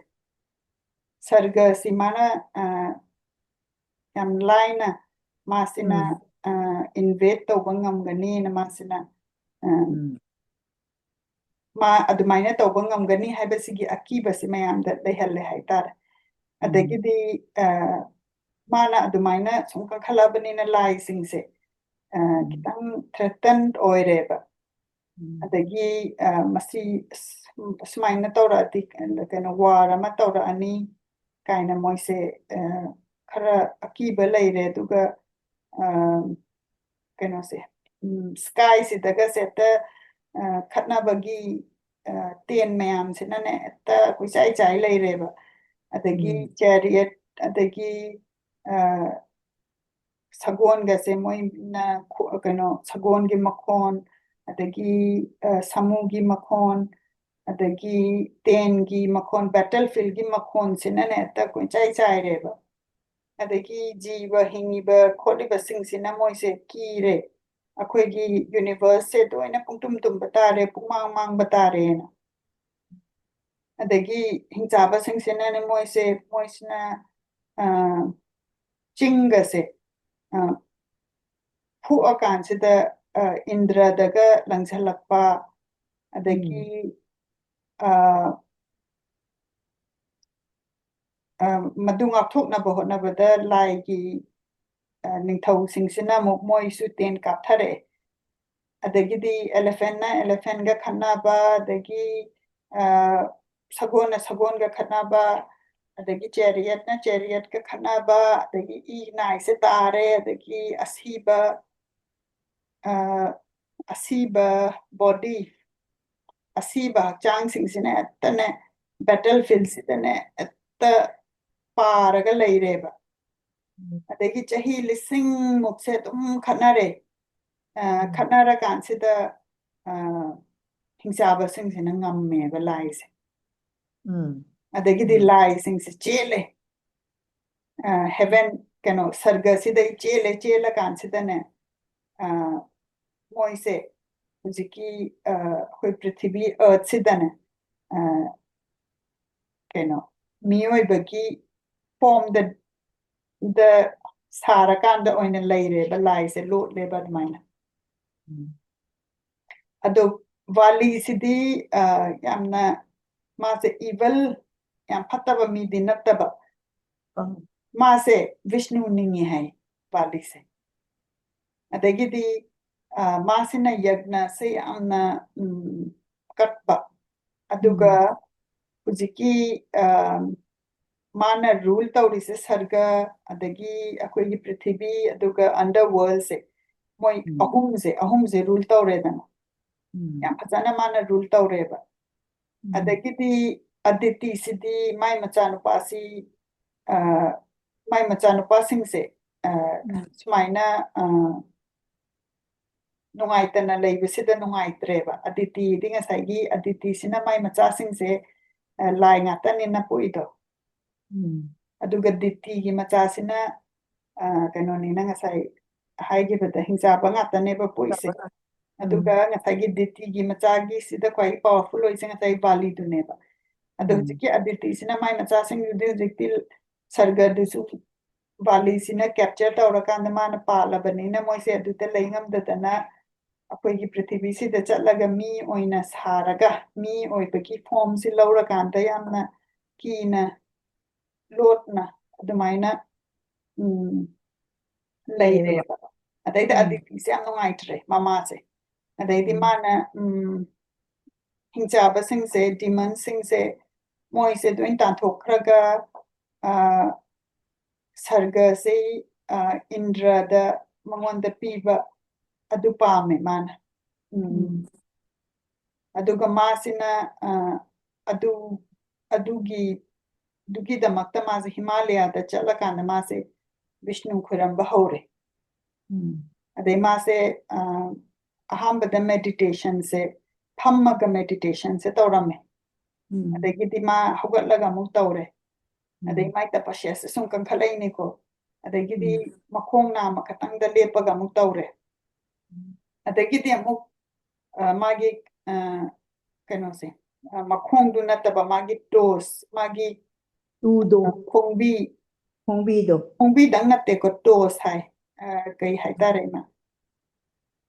ꯁꯔꯒꯁꯤ ꯃꯥꯅ ꯑ, ꯌꯥꯝ ꯂꯥꯏꯅ ꯃꯥꯁꯤꯅ ꯎꯝ ꯑ, invade ꯇꯧꯕ ꯉꯝꯒꯅꯤꯅ ꯃꯥꯁꯤꯅ ꯑ, ꯎꯝ ꯃꯥ ꯑꯗꯨꯃꯥꯏꯅ ꯇꯧꯕ ꯉꯝꯒꯅꯤ ꯍꯥꯏꯕꯁꯤꯒꯤ ꯑꯀꯤꯕꯁꯤ ꯃꯌꯥꯝꯗ ꯂꯩꯍꯜꯂꯦ ꯍꯥꯏꯇꯥꯔꯦ꯫ ꯎꯝ ꯑꯗꯒꯤꯗꯤ ꯑ, ꯃꯥꯅ ꯑꯗꯨꯃꯥꯏꯅ ꯁꯨꯝ ꯀꯟꯈꯠꯂꯛꯑꯕꯅꯤꯅ ꯂꯥꯏꯁꯤꯡꯁꯦ ꯑ, ꯎꯝ ꯈꯤꯇꯪ threatened ꯑꯣꯏꯔꯦꯕ꯫ ꯎꯝ ꯑꯗꯒꯤ ꯑ, ꯃꯁꯤ ꯑꯁ, ꯁꯨꯃꯥꯏꯅ ꯇꯧꯔꯛꯑꯗꯤ ꯀꯩꯅꯣ war ꯑꯃ ꯇꯧꯔꯛꯑꯅꯤ ꯀꯥꯏꯅ ꯃꯣꯏꯁꯦ ꯑ, ꯈꯔ ꯑꯀꯤꯕ ꯂꯩꯔꯦ꯫ ꯑꯗꯨꯒ ꯑ, ꯀꯩꯅꯣꯁꯦ skyꯁꯤꯗꯒꯁꯦ ꯍꯦꯛꯇ ꯑ, ꯈꯠꯅꯕꯒꯤ ꯑ, ꯇꯦꯟ ꯃꯌꯥꯝꯁꯤꯅꯅꯦ ꯍꯦꯛꯇ ꯀꯣꯏꯆꯥꯏ ꯆꯥꯏ ꯂꯩꯔꯦꯕ꯫ ꯑꯗꯒꯤ ꯎꯝ chariot, ꯑꯗꯒꯤ ꯑ, ꯁꯒꯣꯜꯒꯁꯦ ꯃꯣꯏꯅ ꯈꯣ- ꯀꯩꯅꯣ ꯁꯒꯣꯜꯒꯤ ꯃꯈꯣꯟ, ꯑꯗꯒꯤ ꯑ, ꯁꯥꯃꯨꯒꯤ ꯃꯈꯣꯟ, ꯑꯗꯒꯤ ꯇꯦꯟꯒꯤ ꯃꯈꯣꯟ, battle fieldꯒꯤ ꯃꯈꯣꯟꯁꯤꯅꯅꯦ ꯍꯦꯛꯇ ꯀꯣꯏꯆꯥꯏ ꯆꯥꯏꯔꯦꯕ꯫ ꯑꯗꯒꯤ ꯖꯤꯕ ꯍꯤꯡꯉꯤꯕ ꯈꯣꯠꯂꯤꯕꯁꯤꯡꯁꯤꯅ ꯃꯣꯏꯁꯦ ꯀꯤꯔꯦ, ꯑꯩꯈꯣꯏꯒꯤ universeꯁꯦ ꯂꯣꯏꯅ ꯄꯨꯡꯇꯨꯝ ꯇꯨꯝꯕ ꯇꯥꯔꯦ, ꯄꯨꯡꯃꯥꯡ ꯃꯥꯡꯕ ꯇꯥꯔꯦꯅ꯫ ꯑꯗꯒꯤ ꯍꯤꯡꯆꯥꯕꯁꯤꯡꯁꯤꯅꯅꯦ ꯃꯣꯏꯁꯦ ꯃꯣꯏꯁꯤꯅ ꯑ, ꯆꯤꯡꯒꯁꯦ ꯑ, ꯐꯨꯛꯑꯀꯥꯟꯁꯤꯗ ꯑ, ꯏꯟꯗ꯭ꯔꯗꯒ ꯂꯪꯁꯤꯜꯂꯛꯄ, ꯑꯗꯒꯤ ꯎꯝ ꯑ, ꯑ, ꯃꯗꯨ ꯉꯥꯛꯊꯣꯛꯅꯕ ꯍꯣꯠꯅꯕꯗ ꯂꯥꯏꯒꯤ ꯑ, ꯅꯤꯡꯊꯧꯁꯤꯡꯁꯤꯅ ꯑꯃꯨꯛ ꯃꯣꯏꯁꯨ ꯇꯦꯟ ꯀꯥꯞꯊꯔꯛꯑꯦ꯫ ꯑꯗꯒꯤꯗꯤ elephantꯅ elephantꯒ ꯈꯠꯅꯕ, ꯑꯗꯒꯤ ꯑ, ꯁꯒꯣꯜꯅ ꯁꯒꯣꯜꯒ ꯈꯠꯅꯕ, ꯑꯗꯒꯤ chariotꯅ chariotꯀ ꯈꯠꯅꯕ, ꯑꯗꯒꯤ ꯏ ꯅꯥꯏꯁꯦ ꯇꯥꯔꯦ, ꯑꯗꯒꯤ ꯑꯁꯤꯕ ꯑ, ꯑꯁꯤꯕ body, ꯑꯁꯤꯕ ꯍꯛꯆꯥꯡꯁꯤꯡꯁꯤꯅ ꯍꯦꯛꯇꯅꯦ battle fieldꯁꯤꯗꯅꯦ ꯍꯦꯛꯇ ꯄꯥꯔꯒ ꯂꯩꯔꯦꯕ꯫ ꯎꯝ ꯑꯗꯒꯤ ꯆꯍꯤ ꯂꯤꯁꯤꯡ ꯃꯨꯛꯁꯦ ꯑꯗꯨꯝ ꯈꯠꯅꯔꯦ꯫ ꯑ, ꯎꯝ ꯈꯠꯅꯔꯀꯥꯟꯁꯤꯗ ꯑ, ꯍꯤꯡꯆꯥꯕꯁꯤꯡꯁꯤꯅ ꯉꯝꯃꯦꯕ ꯂꯥꯏꯁꯦ꯫ ꯎꯝ ꯑꯗꯒꯤꯗꯤ ꯎꯝ ꯂꯥꯏꯁꯤꯡꯁꯦ ꯆꯦꯜꯂꯦ꯫ ꯑ, heaven, ꯀꯩꯅꯣ, ꯁꯔꯒꯁꯤꯗꯩ ꯆꯦꯜꯂꯦ꯫ ꯆꯦꯜꯂꯀꯥꯟꯁꯤꯗꯅꯦ ꯑ, ꯃꯣꯏꯁꯦ ꯍꯧꯖꯤꯛꯀꯤ ꯑ, ꯑꯩꯈꯣꯏ ꯄ꯭ꯔꯤꯊꯤꯕꯤ earthꯁꯤꯗꯅꯦ ꯑ, ꯀꯩꯅꯣ, ꯃꯤꯑꯣꯏꯕꯒꯤ ꯐꯣꯝꯗ ꯗ ꯁꯥꯔꯀꯥꯟꯗ ꯑꯣꯏꯅ ꯂꯩꯔꯦꯕ, ꯂꯥꯏꯁꯦ ꯂꯣꯠꯂꯦꯕ ꯑꯗꯨꯃꯥꯏꯅ꯫ ꯎꯝ. ꯑꯗꯣ ꯕꯥꯂꯤꯁꯤꯗꯤ ꯑ, ꯌꯥꯝꯅ ꯃꯥꯁꯦ ꯏꯚꯜ, ꯌꯥꯝ ꯐꯠꯇꯕ ꯃꯤꯗꯤ ꯅꯠꯇꯕ, ꯑꯥ. ꯃꯥꯁꯦ ꯚꯤꯁꯅꯨ ꯅꯤꯡꯉꯤ ꯍꯥꯏ ꯕꯥꯂꯤꯁꯦ꯫ ꯑꯗꯒꯤꯗꯤ ꯑ, ꯃꯥꯁꯤꯅ ꯌꯒ꯭ꯅꯁꯦ ꯌꯥꯝꯅ ꯎꯝ, ꯀꯠꯄ, ꯑꯗꯨꯒ ꯎꯝ. ꯍꯧꯖꯤꯛꯀꯤ ꯑ, ꯃꯥꯅ ꯔꯨꯜ ꯇꯧꯔꯤꯁꯦ ꯁꯔꯒ, ꯑꯗꯒꯤ ꯑꯩꯈꯣꯏꯒꯤ ꯄ꯭ꯔꯤꯊꯤꯕꯤ, ꯑꯗꯨꯒ ꯑꯟꯗꯔ ꯋꯥꯔꯜꯁꯦ, ꯃꯣꯏ ꯎꯝ. ꯑꯍꯨꯝꯁꯦ ꯑꯍꯨꯝꯁꯦ ꯔꯨꯜ ꯇꯧꯔꯦꯗꯅ꯫ ꯎꯝ. ꯌꯥꯝ ꯐꯖꯅ ꯃꯥꯅ ꯔꯨꯜ ꯇꯧꯔꯦꯕ꯫ ꯎꯝ. ꯑꯗꯒꯤꯗꯤ ꯑꯗꯤꯇꯤꯁꯤꯗꯤ ꯃꯥꯏ ꯃꯆꯥꯅꯨꯄꯥꯁꯤ ꯑ, ꯃꯥꯏ ꯃꯆꯥꯅꯨꯄꯥꯁꯤꯡꯁꯦ ꯑ, ꯎꯝ. ꯁꯨꯃꯥꯏꯅ ꯑ, ꯅꯨꯡꯉꯥꯏꯇꯅ ꯂꯩꯕꯁꯤꯗ ꯅꯨꯡꯉꯥꯏꯇ꯭ꯔꯦꯕ꯫ ꯑꯗꯤꯇꯤꯗꯤ ꯉꯁꯥꯏꯒꯤ ꯑꯗꯤꯇꯤꯁꯤꯅ ꯃꯥꯏ ꯃꯆꯥꯁꯤꯡꯁꯦ ꯑ, ꯂꯥꯏ ꯉꯥꯛꯇꯅꯤꯅ ꯄꯣꯛꯏꯗꯣ꯫ ꯎꯝ. ꯑꯗꯨꯒ ꯗꯤꯇꯤꯒꯤ ꯃꯆꯥꯁꯤꯅ ꯑ, ꯀꯩꯅꯣꯅꯤꯅ ꯉꯁꯥꯏ ꯍꯥꯏꯈꯤꯕꯗ ꯍꯤꯡꯆꯥꯕ ꯉꯥꯛꯇꯅꯦꯕ ꯄꯣꯛꯏꯁꯦ꯫ ꯎꯝ. ꯑꯗꯨꯒ ꯉꯁꯥꯏꯒꯤ ꯗꯤꯇꯤꯒꯤ ꯃꯆꯥꯒꯤꯁꯤꯗ ꯈ꯭ꯋꯥꯏ ꯄꯥꯋꯔꯐꯨꯜ ꯑꯣꯏꯁꯦ ꯉꯁꯥꯏ ꯕꯥꯂꯤꯗꯨꯅꯦꯕ꯫ ꯑꯗꯣ ꯎꯝ. ꯍꯧꯖꯤꯛꯀꯤ ꯑꯗꯤꯇꯤꯁꯤꯅ ꯃꯥꯏ ꯃꯆꯥꯁꯤꯡꯗꯨꯗꯤ ꯍꯧꯖꯤꯛꯇꯤ ꯁꯔꯒꯗꯨꯁꯨ ꯕꯥꯂꯤꯁꯤꯅ ꯀꯦꯞꯆꯔ ꯇꯧꯔꯀꯥꯟꯗ ꯃꯥꯅ ꯄꯥꯜꯂꯕꯅꯤꯅ ꯃꯣꯏꯁꯦ ꯑꯗꯨꯗ ꯂꯩ ꯉꯝꯗꯗꯅ ꯑꯩꯈꯣꯏꯒꯤ ꯄ꯭ꯔꯤꯊꯤꯕꯤꯁꯤꯗ ꯆꯠꯂꯒ ꯃꯤ ꯑꯣꯏꯅ ꯁꯥꯔꯒ ꯃꯤ ꯑꯣꯏꯕꯒꯤ ꯐꯣꯝꯁꯤ ꯂꯧꯔꯀꯥꯟꯗ ꯌꯥꯝꯅ ꯀꯤꯅ ꯂꯣꯠꯅ ꯑꯗꯨꯃꯥꯏꯅ ꯎꯝ, ꯂꯩꯔꯦꯕ꯫ ꯑꯗꯩꯗ ꯎꯝ. ꯑꯗꯤꯇꯤꯁꯦ ꯌꯥꯝ ꯅꯨꯡꯉꯥꯏꯇ꯭ꯔꯦ ꯃꯃꯥꯁꯦ꯫ ꯑꯗꯩꯗꯤ ꯎꯝ. ꯃꯥꯅ ꯎꯝ, ꯍꯤꯡꯆꯥꯕꯁꯤꯡꯁꯦ, ꯗꯤꯃꯟꯁꯤꯡꯁꯦ, ꯃꯣꯏꯁꯦ ꯂꯣꯏ ꯇꯥꯟꯊꯣꯛꯈ꯭ꯔꯒ ꯑ, ꯁꯔꯒꯁꯦ ꯑ, ꯏꯟꯗ꯭ꯔꯗ ꯃꯉꯣꯟꯗ ꯄꯤꯕ ꯑꯗꯨ ꯄꯥꯝꯃꯦ ꯃꯥꯅ꯫ ꯎꯝ. ꯎꯝ. ꯑꯗꯨꯒ ꯃꯥꯁꯤꯅ ꯑ, ꯑꯗꯨ ꯑꯗꯨꯒꯤ ꯑꯗꯨꯒꯤꯗꯃꯛꯇ ꯃꯥꯁꯦ ꯍꯤꯃꯥꯂꯌꯥꯗ ꯆꯠꯂꯀꯥꯟꯗ ꯃꯥꯁꯦ ꯕꯤꯁꯅꯨ ꯈꯣꯏꯔꯝꯕ ꯍꯧꯔꯦ꯫ ꯎꯝ. ꯑꯗꯩ ꯃꯥꯁꯦ ꯑ, ꯑꯍꯥꯟꯕꯗ ꯃꯦꯗꯤꯇꯦꯁꯟꯁꯦ, ꯐꯝꯃꯒ ꯃꯦꯗꯤꯇꯦꯁꯟꯁꯦ ꯇꯧꯔꯝꯃꯦ꯫ ꯎꯝ. ꯑꯗꯒꯤꯗꯤ ꯃꯥ ꯍꯧꯒꯠꯂꯒ ꯑꯃꯨꯛ ꯇꯧꯔꯦ꯫ ꯑꯗꯩ ꯎꯝ. ꯃꯥꯏ ꯇꯄꯁ꯭ꯌꯥꯁꯦ ꯁꯨꯝ ꯀꯟꯈꯠꯂꯛꯏꯅꯦꯀꯣ꯫ ꯑꯗꯒꯤꯗꯤ ꯎꯝ. ꯃꯈꯣꯡ ꯅꯥꯝꯃ ꯈꯛꯇꯪꯗ ꯂꯦꯞꯄꯒ ꯑꯃꯨꯛ ꯇꯧꯔꯦ꯫ ꯎꯝ. ꯑꯗꯒꯤꯗꯤ ꯑꯃꯨꯛ ꯑ, ꯃꯥꯒꯤ ꯑ, ꯀꯩꯅꯣꯁꯦ, ꯑ, ꯃꯈꯣꯡꯗꯨ ꯅꯠꯇꯕ ꯃꯥꯒꯤ ꯇꯣꯁ, ꯃꯥꯒꯤ ꯇꯨꯗꯣ, ꯈꯣꯡꯕꯤ, ꯈꯣꯡꯕꯤꯗꯣ꯫ ꯈꯣꯡꯕꯤꯗꯪ ꯅꯠꯇꯦꯀꯣ, ꯇꯣꯁ ꯍꯥꯏ꯫ ꯑ, ꯀꯩ ꯍꯥꯏꯇꯥꯔꯦ, ꯏꯃꯥ?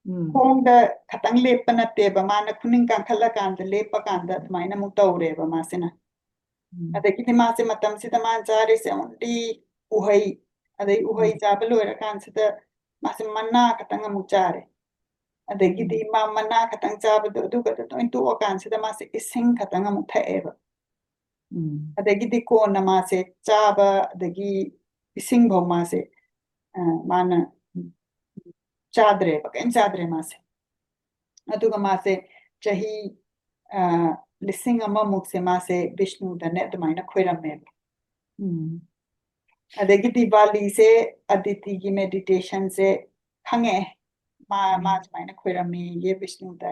ꯎꯝ. ꯈꯣꯡꯗ ꯈꯇꯪ ꯂꯦꯞꯄ ꯅꯠꯇꯦꯕ, ꯃꯥꯅ ꯈꯨꯅꯤꯡ ꯀꯥꯡꯈꯠꯂꯀꯥꯟꯗ, ꯂꯦꯞꯄꯀꯥꯟꯗ ꯑꯗꯨꯃꯥꯏꯅ ꯑꯃꯨꯛ ꯇꯧꯔꯦꯕ ꯃꯥꯁꯤꯅ꯫ ꯎꯝ. ꯑꯗꯒꯤꯗꯤ ꯃꯥꯁꯦ ꯃꯇꯝꯁꯤꯗ ꯃꯥꯅ ꯆꯥꯔꯤꯁꯦ only ꯎꯍꯩ, ꯑꯗꯩ ꯎꯍꯩ ꯎꯝ. ꯆꯥꯕ ꯂꯣꯏꯔꯀꯥꯟꯁꯤꯗ ꯃꯥꯁꯦ ꯃꯅꯥ ꯈꯛꯇꯪ ꯑꯃꯨꯛ ꯆꯥꯔꯦ꯫ ꯑꯗꯒꯤꯗꯤ ꯎꯝ. ꯃꯥ ꯃꯅꯥ ꯈꯛꯇꯪ ꯆꯥꯕꯗꯣ, ꯑꯗꯨꯒ ꯂꯣꯏ ꯇꯣꯛꯑꯀꯥꯟꯁꯤꯗ ꯃꯥꯁꯦ ꯏꯁꯤꯡ ꯈꯛꯇꯪ ꯑꯃꯨꯛ ꯊꯛꯑꯦꯕ꯫ ꯎꯝ. ꯑꯗꯒꯤꯗꯤ ꯀꯣꯟꯅ ꯃꯥꯁꯦ ꯆꯥꯕ, ꯑꯗꯒꯤ ꯏꯁꯤꯡꯐꯧ ꯃꯥꯁꯦ, ꯑ, ꯃꯥꯅ ꯆꯥꯗ꯭ꯔꯦꯕ, ꯀꯔꯤꯝ ꯆꯥꯗ꯭ꯔꯦ ꯃꯥꯁꯦ꯫ ꯑꯗꯨꯒ ꯃꯥꯁꯦ ꯆꯍꯤ, ꯑ, ꯂꯤꯁꯤꯡ ꯑꯃꯃꯨꯛꯁꯦ ꯃꯥꯁꯦ ꯕꯤꯁꯅꯨꯗꯅꯦ ꯑꯗꯨꯃꯥꯏꯅ ꯈꯣꯏꯔꯝꯃꯦꯕ꯫ ꯎꯝ. ꯑꯗꯒꯤꯗꯤ ꯕꯥꯂꯤꯁꯦ ꯑꯗꯤꯇꯤꯒꯤ meditationꯁꯦ ꯈꯪꯉꯛꯑꯦ꯫ ꯃꯥ, ꯃꯥ ꯎꯝ. ꯁꯨꯃꯥꯏꯅ ꯈꯣꯏꯔꯝꯃꯦꯌꯦ ꯕꯤꯁꯅꯨꯗ꯫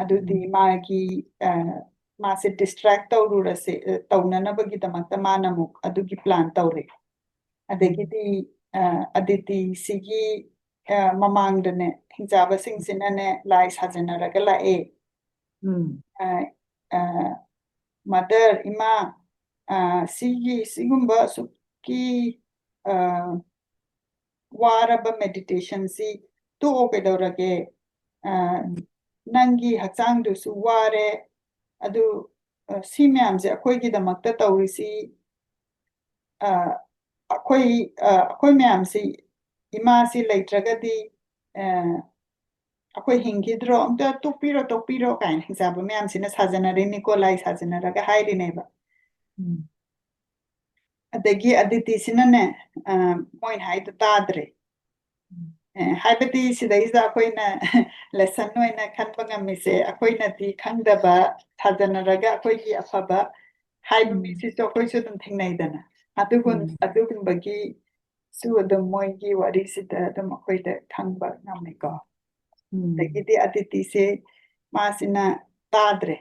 ꯑꯗꯨꯗꯤ ꯎꯝ. ꯃꯥꯒꯤ, ꯑ, ꯃꯥꯁꯦ distract ꯇꯧꯔꯨꯔꯁꯦ, ꯑ, ꯇꯧꯅꯅꯕꯒꯤꯗꯃꯛꯇ ꯃꯥꯅ ꯑꯃꯨꯛ ꯑꯗꯨꯒꯤ plan ꯇꯧꯔꯦ꯫ ꯎꯝ. ꯑꯗꯒꯤꯗꯤ, ꯑ, ꯑꯗꯤꯇꯤꯁꯤꯒꯤ, ꯑ, ꯃꯃꯥꯡꯗꯅꯦ ꯍꯤꯡꯆꯥꯕꯁꯤꯡꯁꯤꯅꯅꯦ ꯂꯥꯏ ꯁꯥꯖꯅꯔꯒ ꯂꯥꯛꯑꯦ꯫ ꯎꯝ. ꯑ, ꯑ, Mother, ꯏꯃꯥ, ꯑ, ꯁꯤꯒꯤ, ꯁꯤꯒꯨꯝꯕ ꯑꯁꯨꯛꯀꯤ, ꯑ, ꯋꯥꯔꯕ meditationꯁꯤ ꯇꯣꯛꯑꯣ, ꯀꯩꯗꯧꯔꯒꯦ? ꯑ, ꯎꯝ. ꯅꯪꯒꯤ ꯍꯛꯆꯥꯡꯗꯨꯁꯨ ꯋꯥꯔꯦ, ꯑꯗꯨ, ꯑ, ꯁꯤ ꯃꯌꯥꯝꯁꯦ ꯑꯩꯈꯣꯏꯒꯤꯗꯃꯛꯇ ꯇꯧꯔꯤꯁꯤ, ꯑ, ꯑꯩꯈꯣꯏ, ꯑ, ꯑꯩꯈꯣꯏ ꯃꯌꯥꯝꯁꯤ, ꯏꯃꯥꯁꯤ ꯂꯩꯇ꯭ꯔꯒꯗꯤ, ꯑ, ꯑꯩꯈꯣꯏ ꯍꯤꯡꯈꯤꯗ꯭ꯔꯣ? ꯑꯝꯇ ꯇꯣꯛꯄꯤꯔꯣ, ꯇꯣꯛꯄꯤꯔꯣ ꯀꯥꯏꯅ ꯍꯤꯡꯆꯥꯕ ꯃꯌꯥꯝꯁꯤꯅ ꯁꯥꯖꯅꯔꯤꯅꯤꯀꯣ, ꯂꯥꯏ ꯁꯥꯖꯅꯔꯒ ꯍꯥꯏꯔꯤꯅꯦꯕ꯫ ꯎꯝ. ꯑꯗꯒꯤ ꯑꯗꯤꯇꯤꯁꯤꯅꯅꯦ, ꯑ, ꯃꯣꯏꯅ ꯍꯥꯏꯗꯣ ꯇꯥꯗ꯭ꯔꯦ꯫ ꯎꯝ. ꯑꯦ, ꯍꯥꯏꯕꯗꯤ ꯁꯤꯗꯩꯁꯤꯗ ꯑꯩꯈꯣꯏꯅ lesson ꯑꯣꯏꯅ ꯈꯟꯕ ꯉꯝꯃꯤꯁꯦ, ꯑꯩꯈꯣꯏꯅꯗꯤ ꯈꯪꯗꯕ ꯁꯥꯖꯅꯔꯒ ꯑꯩꯈꯣꯏꯒꯤ ꯑꯐꯕ ꯍꯥꯏꯕ ꯎꯝ. ꯃꯤꯁꯤꯁꯨ ꯑꯩꯈꯣꯏꯁꯨ ꯑꯗꯨꯝ ꯊꯦꯡꯅꯩꯗꯅ꯫ ꯑꯗꯨꯒꯨꯝ-, ꯎꯝ. ꯑꯗꯨꯒꯨꯝꯕꯒꯤꯁꯨ ꯑꯗꯨꯝ ꯃꯣꯏꯒꯤ ꯋꯥꯔꯤꯁꯤꯗ ꯑꯗꯨꯝ ꯑꯩꯈꯣꯏꯗ ꯈꯪꯕ ꯉꯝꯃꯤꯀꯣ꯫ ꯎꯝ. ꯑꯗꯒꯤꯗꯤ ꯑꯗꯤꯇꯤꯁꯦ ꯃꯥꯁꯤꯅ ꯇꯥꯗ꯭ꯔꯦ꯫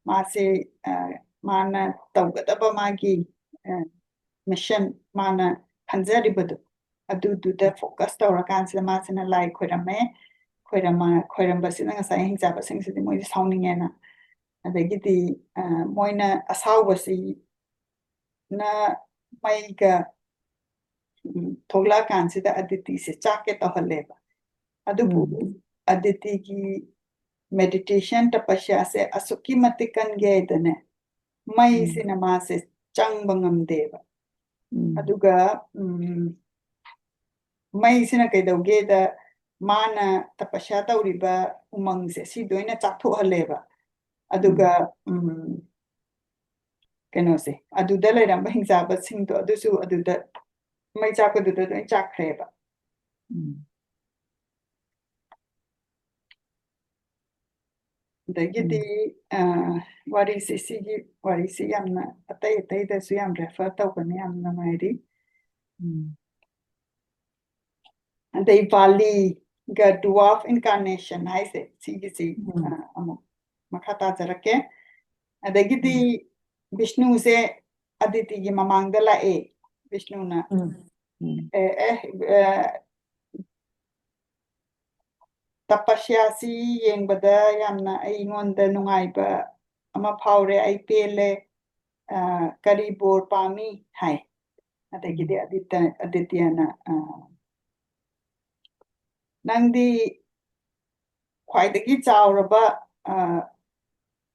ꯃꯥꯁꯦ, ꯑ, ꯃꯥꯅ ꯇꯧꯒꯗꯕ ꯃꯥꯒꯤ, ꯑ, mission, ꯃꯥꯅ ꯈꯟꯖꯔꯤꯕꯗꯣ, ꯑꯗꯨꯗꯨꯗ focus ꯇꯧꯔꯀꯥꯟꯁꯤꯗ ꯃꯥꯁꯤꯅ ꯂꯥꯏ ꯈꯣꯏꯔꯝꯃꯦ꯫ ꯈꯣꯏꯔꯝꯃ-, ꯈꯣꯏꯔꯝꯕꯁꯤꯗ ꯉꯁꯥꯏ ꯍꯤꯡꯆꯥꯕꯁꯤꯡꯁꯤꯗꯤ ꯃꯣꯏꯁꯦ ꯁꯥꯎꯅꯤꯡꯉꯦꯅ꯫ ꯑꯗꯒꯤꯗꯤ, ꯑ, ꯃꯣꯏꯅ ꯑꯁꯥꯎꯕꯁꯤ ꯃꯩꯒ, ꯎꯝ, ꯊꯣꯛꯂꯛꯑꯀꯥꯟꯁꯤꯗ ꯑꯗꯤꯇꯤꯁꯦ ꯆꯥꯛꯀꯦ ꯇꯧꯍꯜꯂꯦꯕ꯫ ꯑꯗꯨꯕꯨ ꯎꯝ꯫ ꯑꯗꯤꯇꯤꯒꯤ meditation, ꯇꯄꯁ꯭ꯌꯥꯁꯦ ꯑꯁꯨꯛꯀꯤ ꯃꯇꯤꯛ ꯀꯟꯒꯦ ꯍꯥꯏꯗꯅꯦ, ꯎꯝ꯫ ꯃꯩꯁꯤꯅ ꯃꯥꯁꯦ ꯆꯪꯕ ꯉꯝꯗꯦꯕ꯫ ꯎꯝ꯫ ꯑꯗꯨꯒ, ꯎꯝ, ꯃꯩꯁꯤꯅ ꯀꯩꯗꯧꯒꯦꯗ, ꯃꯥꯅ ꯇꯄꯁ꯭ꯌꯥ ꯇꯧꯔꯤꯕ ꯎꯃꯪꯁꯦ ꯁꯤ ꯂꯣꯏꯅ ꯆꯥꯛꯊꯣꯛꯍꯜꯂꯦꯕ꯫ ꯑꯗꯨꯒ, ꯎꯝ꯫ ꯎꯝ, ꯀꯩꯅꯣꯁꯦ, ꯑꯗꯨꯗ ꯂꯩꯔꯝꯕ ꯍꯤꯡꯆꯥꯕꯁꯤꯡꯗꯣ ꯑꯗꯨꯁꯨ ꯑꯗꯨꯗ ꯃꯩ ꯆꯥꯛꯄꯗꯨꯗ ꯂꯣꯏ ꯆꯥꯛꯈ꯭ꯔꯦꯕ꯫ ꯎꯝ꯫ ꯑꯗꯒꯤꯗꯤ, ꯎꯝ꯫ ꯑ, ꯋꯥꯔꯤꯁꯤ, ꯁꯤꯒꯤ ꯋꯥꯔꯤꯁꯤ ꯌꯥꯝꯅ ꯑꯇꯩ ꯑꯇꯩꯗꯁꯨ ꯌꯥꯝ refer ꯇꯧꯕꯅꯤ, ꯌꯥꯝ ꯅꯨꯡꯉꯥꯏꯔꯤ꯫ ꯎꯝ꯫ ꯑꯗꯩ ꯕꯥꯂꯤꯒ dwarf incarnation ꯍꯥꯏꯁꯦ, ꯁꯤꯒꯤꯁꯤ, ꯎꯝ꯫ ꯑ, ꯑꯃꯨꯛ ꯃꯈꯥ ꯇꯥꯖꯔꯛꯀꯦ꯫ ꯑꯗꯒꯤꯗꯤ ꯎꯝ꯫ ꯕꯤꯁꯅꯨꯁꯦ ꯑꯗꯤꯇꯤꯒꯤ ꯃꯃꯥꯡꯗ ꯂꯥꯛꯑꯦ꯫ ꯕꯤꯁꯅꯨꯅ, ꯎꯝ꯫ ꯎꯝ꯫ "ꯑꯦ, ꯑꯦ, ꯑ, ꯇꯄꯁ꯭ꯌꯥꯁꯤ ꯌꯦꯡꯕꯗ ꯌꯥꯝꯅ ꯑꯩꯉꯣꯟꯗ ꯅꯨꯡꯉꯥꯏꯕ ꯑꯃ ꯐꯥꯎꯔꯦ, ꯑꯩ ꯄꯦꯜꯂꯦ, ꯑ, ꯀꯔꯤ ꯕꯣꯔ ꯄꯥꯝꯃꯤ?" ꯍꯥꯏ꯫ ꯑꯗꯒꯤꯗꯤ ꯎꯝ꯫ ꯑꯗꯤꯇ-, ꯑꯗꯤꯇ꯭ꯌꯅ, ꯑ, "ꯅꯪꯗꯤ ꯈ꯭ꯋꯥꯏꯗꯒꯤ ꯆꯥꯎꯔꯕ, ꯑ,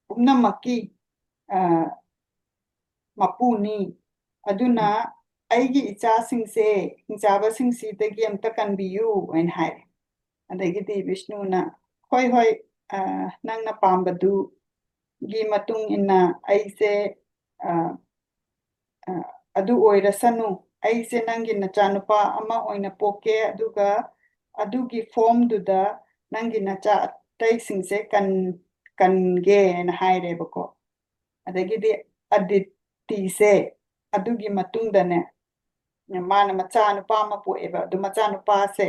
ꯄꯨꯝꯅꯃꯛꯀꯤ, ꯑ, ꯃꯄꯨꯅꯤ꯫ ꯑꯗꯨꯅ ꯎꯝ꯫ ꯑꯩꯒꯤ ꯏꯆꯥꯁꯤꯡꯁꯦ ꯍꯤꯡꯆꯥꯕꯁꯤꯡꯁꯤꯗꯒꯤ ꯑꯝꯇ ꯀꯟꯕꯤꯌꯨ," ꯍꯥꯏꯅ ꯍꯥꯏꯔꯦ꯫ ꯑꯗꯒꯤꯗꯤ ꯕꯤꯁꯅꯨꯅ, "ꯍꯣꯏ, ꯍꯣꯏ, ꯑ, ꯅꯪꯅ ꯄꯥꯝꯕꯗꯨꯒꯤ ꯃꯇꯨꯡ ꯏꯟꯅ ꯑꯩꯁꯦ, ꯑ, ꯑ, ꯑꯗꯨ ꯑꯣꯏꯔꯁꯅꯨ, ꯑꯩꯁꯦ ꯅꯪꯒꯤ ꯅꯆꯥꯅꯨꯄꯥ ꯑꯃ ꯑꯣꯏꯅ ꯄꯣꯛꯀꯦ, ꯑꯗꯨꯒ ꯑꯗꯨꯒꯤ formꯗꯨꯗ ꯅꯪꯒꯤ ꯅꯆꯥ ꯑꯇꯩꯁꯤꯡꯁꯦ ꯀꯟ-, ꯀꯟꯒꯦꯅ" ꯍꯥꯏꯔꯦꯕꯀꯣ꯫ ꯑꯗꯒꯤꯗꯤ ꯑꯗꯤꯇꯤꯁꯦ ꯑꯗꯨꯒꯤ ꯃꯇꯨꯡꯗꯅꯦ, ꯃꯥꯅ ꯃꯆꯥꯅꯨꯄꯥ ꯑꯃ ꯄꯣꯛꯑꯦꯕ꯫ ꯑꯗꯨ ꯃꯆꯥꯅꯨꯄꯥꯁꯦ,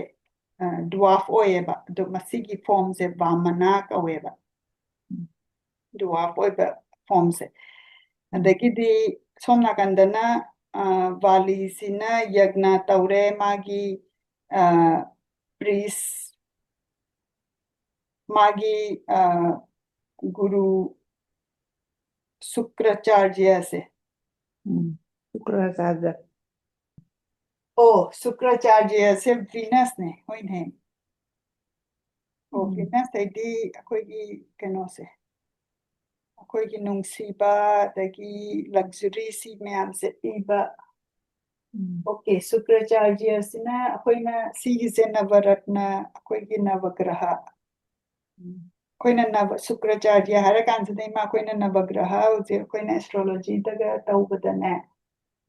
ꯑ, dwarf ꯑꯣꯏꯌꯦꯕ꯫ ꯑꯗꯨ ꯃꯁꯤꯒꯤ formꯁꯦ ꯕꯥꯃꯅ ꯀꯧꯋꯦꯕ꯫ Dwarf ꯑꯣꯏꯕ formꯁꯦ꯫ ꯎꯝ꯫ ꯑꯗꯒꯤꯗꯤ ꯁꯣꯝ ꯅꯥꯀꯟꯗꯅ, ꯑ, ꯕꯥꯂꯤꯁꯤꯅ ꯌꯒꯅ ꯇꯧꯔꯦ, ꯃꯥꯒꯤ, ꯑ, priest, ꯃꯥꯒꯤ, ꯑ, ꯒꯨꯔꯨ ꯁꯨꯀ꯭ꯔꯥꯆꯥꯔꯌꯁꯦ꯫ ꯎꯝ꯫ ꯁꯨꯀ꯭ꯔꯥꯆꯥꯔꯖ꯫ ꯑꯣ, ꯁꯨꯀ꯭ꯔꯥꯆꯥꯔꯖꯁꯦ ꯚꯤꯅꯁꯅꯦ, ꯍꯣꯏꯅꯦ꯫ ꯑꯣ, ꯎꯝ꯫ ꯚꯤꯅꯁ ꯍꯥꯏꯗꯤ ꯑꯩꯈꯣꯏꯒꯤ ꯀꯩꯅꯣꯁꯦ, ꯑꯩꯈꯣꯏꯒꯤ ꯅꯨꯡꯁꯤꯕ, ꯑꯗꯒꯤ ꯂꯛꯖꯔꯤ, ꯁꯤ ꯃꯌꯥꯝꯁꯦ ꯄꯤꯕ꯫ ꯎꯝ꯫ ꯑꯣꯀꯦ, ꯁꯨꯀ꯭ꯔꯥꯆꯥꯔꯖꯁꯤꯅ ꯑꯩꯈꯣꯏꯅ ꯁꯤꯒꯤꯁꯦ ꯅꯕꯔꯠꯅ, ꯑꯩꯈꯣꯏꯒꯤ ꯅꯕꯒ꯭ꯔꯍ꯫ ꯎꯝ꯫ ꯑꯩꯈꯣꯏꯅ ꯅꯕ-, ꯁꯨꯀ꯭ꯔꯥꯆꯥꯔꯖ ꯍꯥꯏꯔꯀꯥꯟꯁꯤꯗ ꯏꯃꯥ ꯑꯩꯈꯣꯏꯅ ꯅꯕꯒ꯭ꯔꯍ ꯍꯧꯖꯤꯛ ꯑꯩꯈꯣꯏꯅ ꯑꯦꯁꯇ꯭ꯔꯣꯂꯣꯖꯤꯗꯒ ꯇꯧꯕꯗꯅꯦ,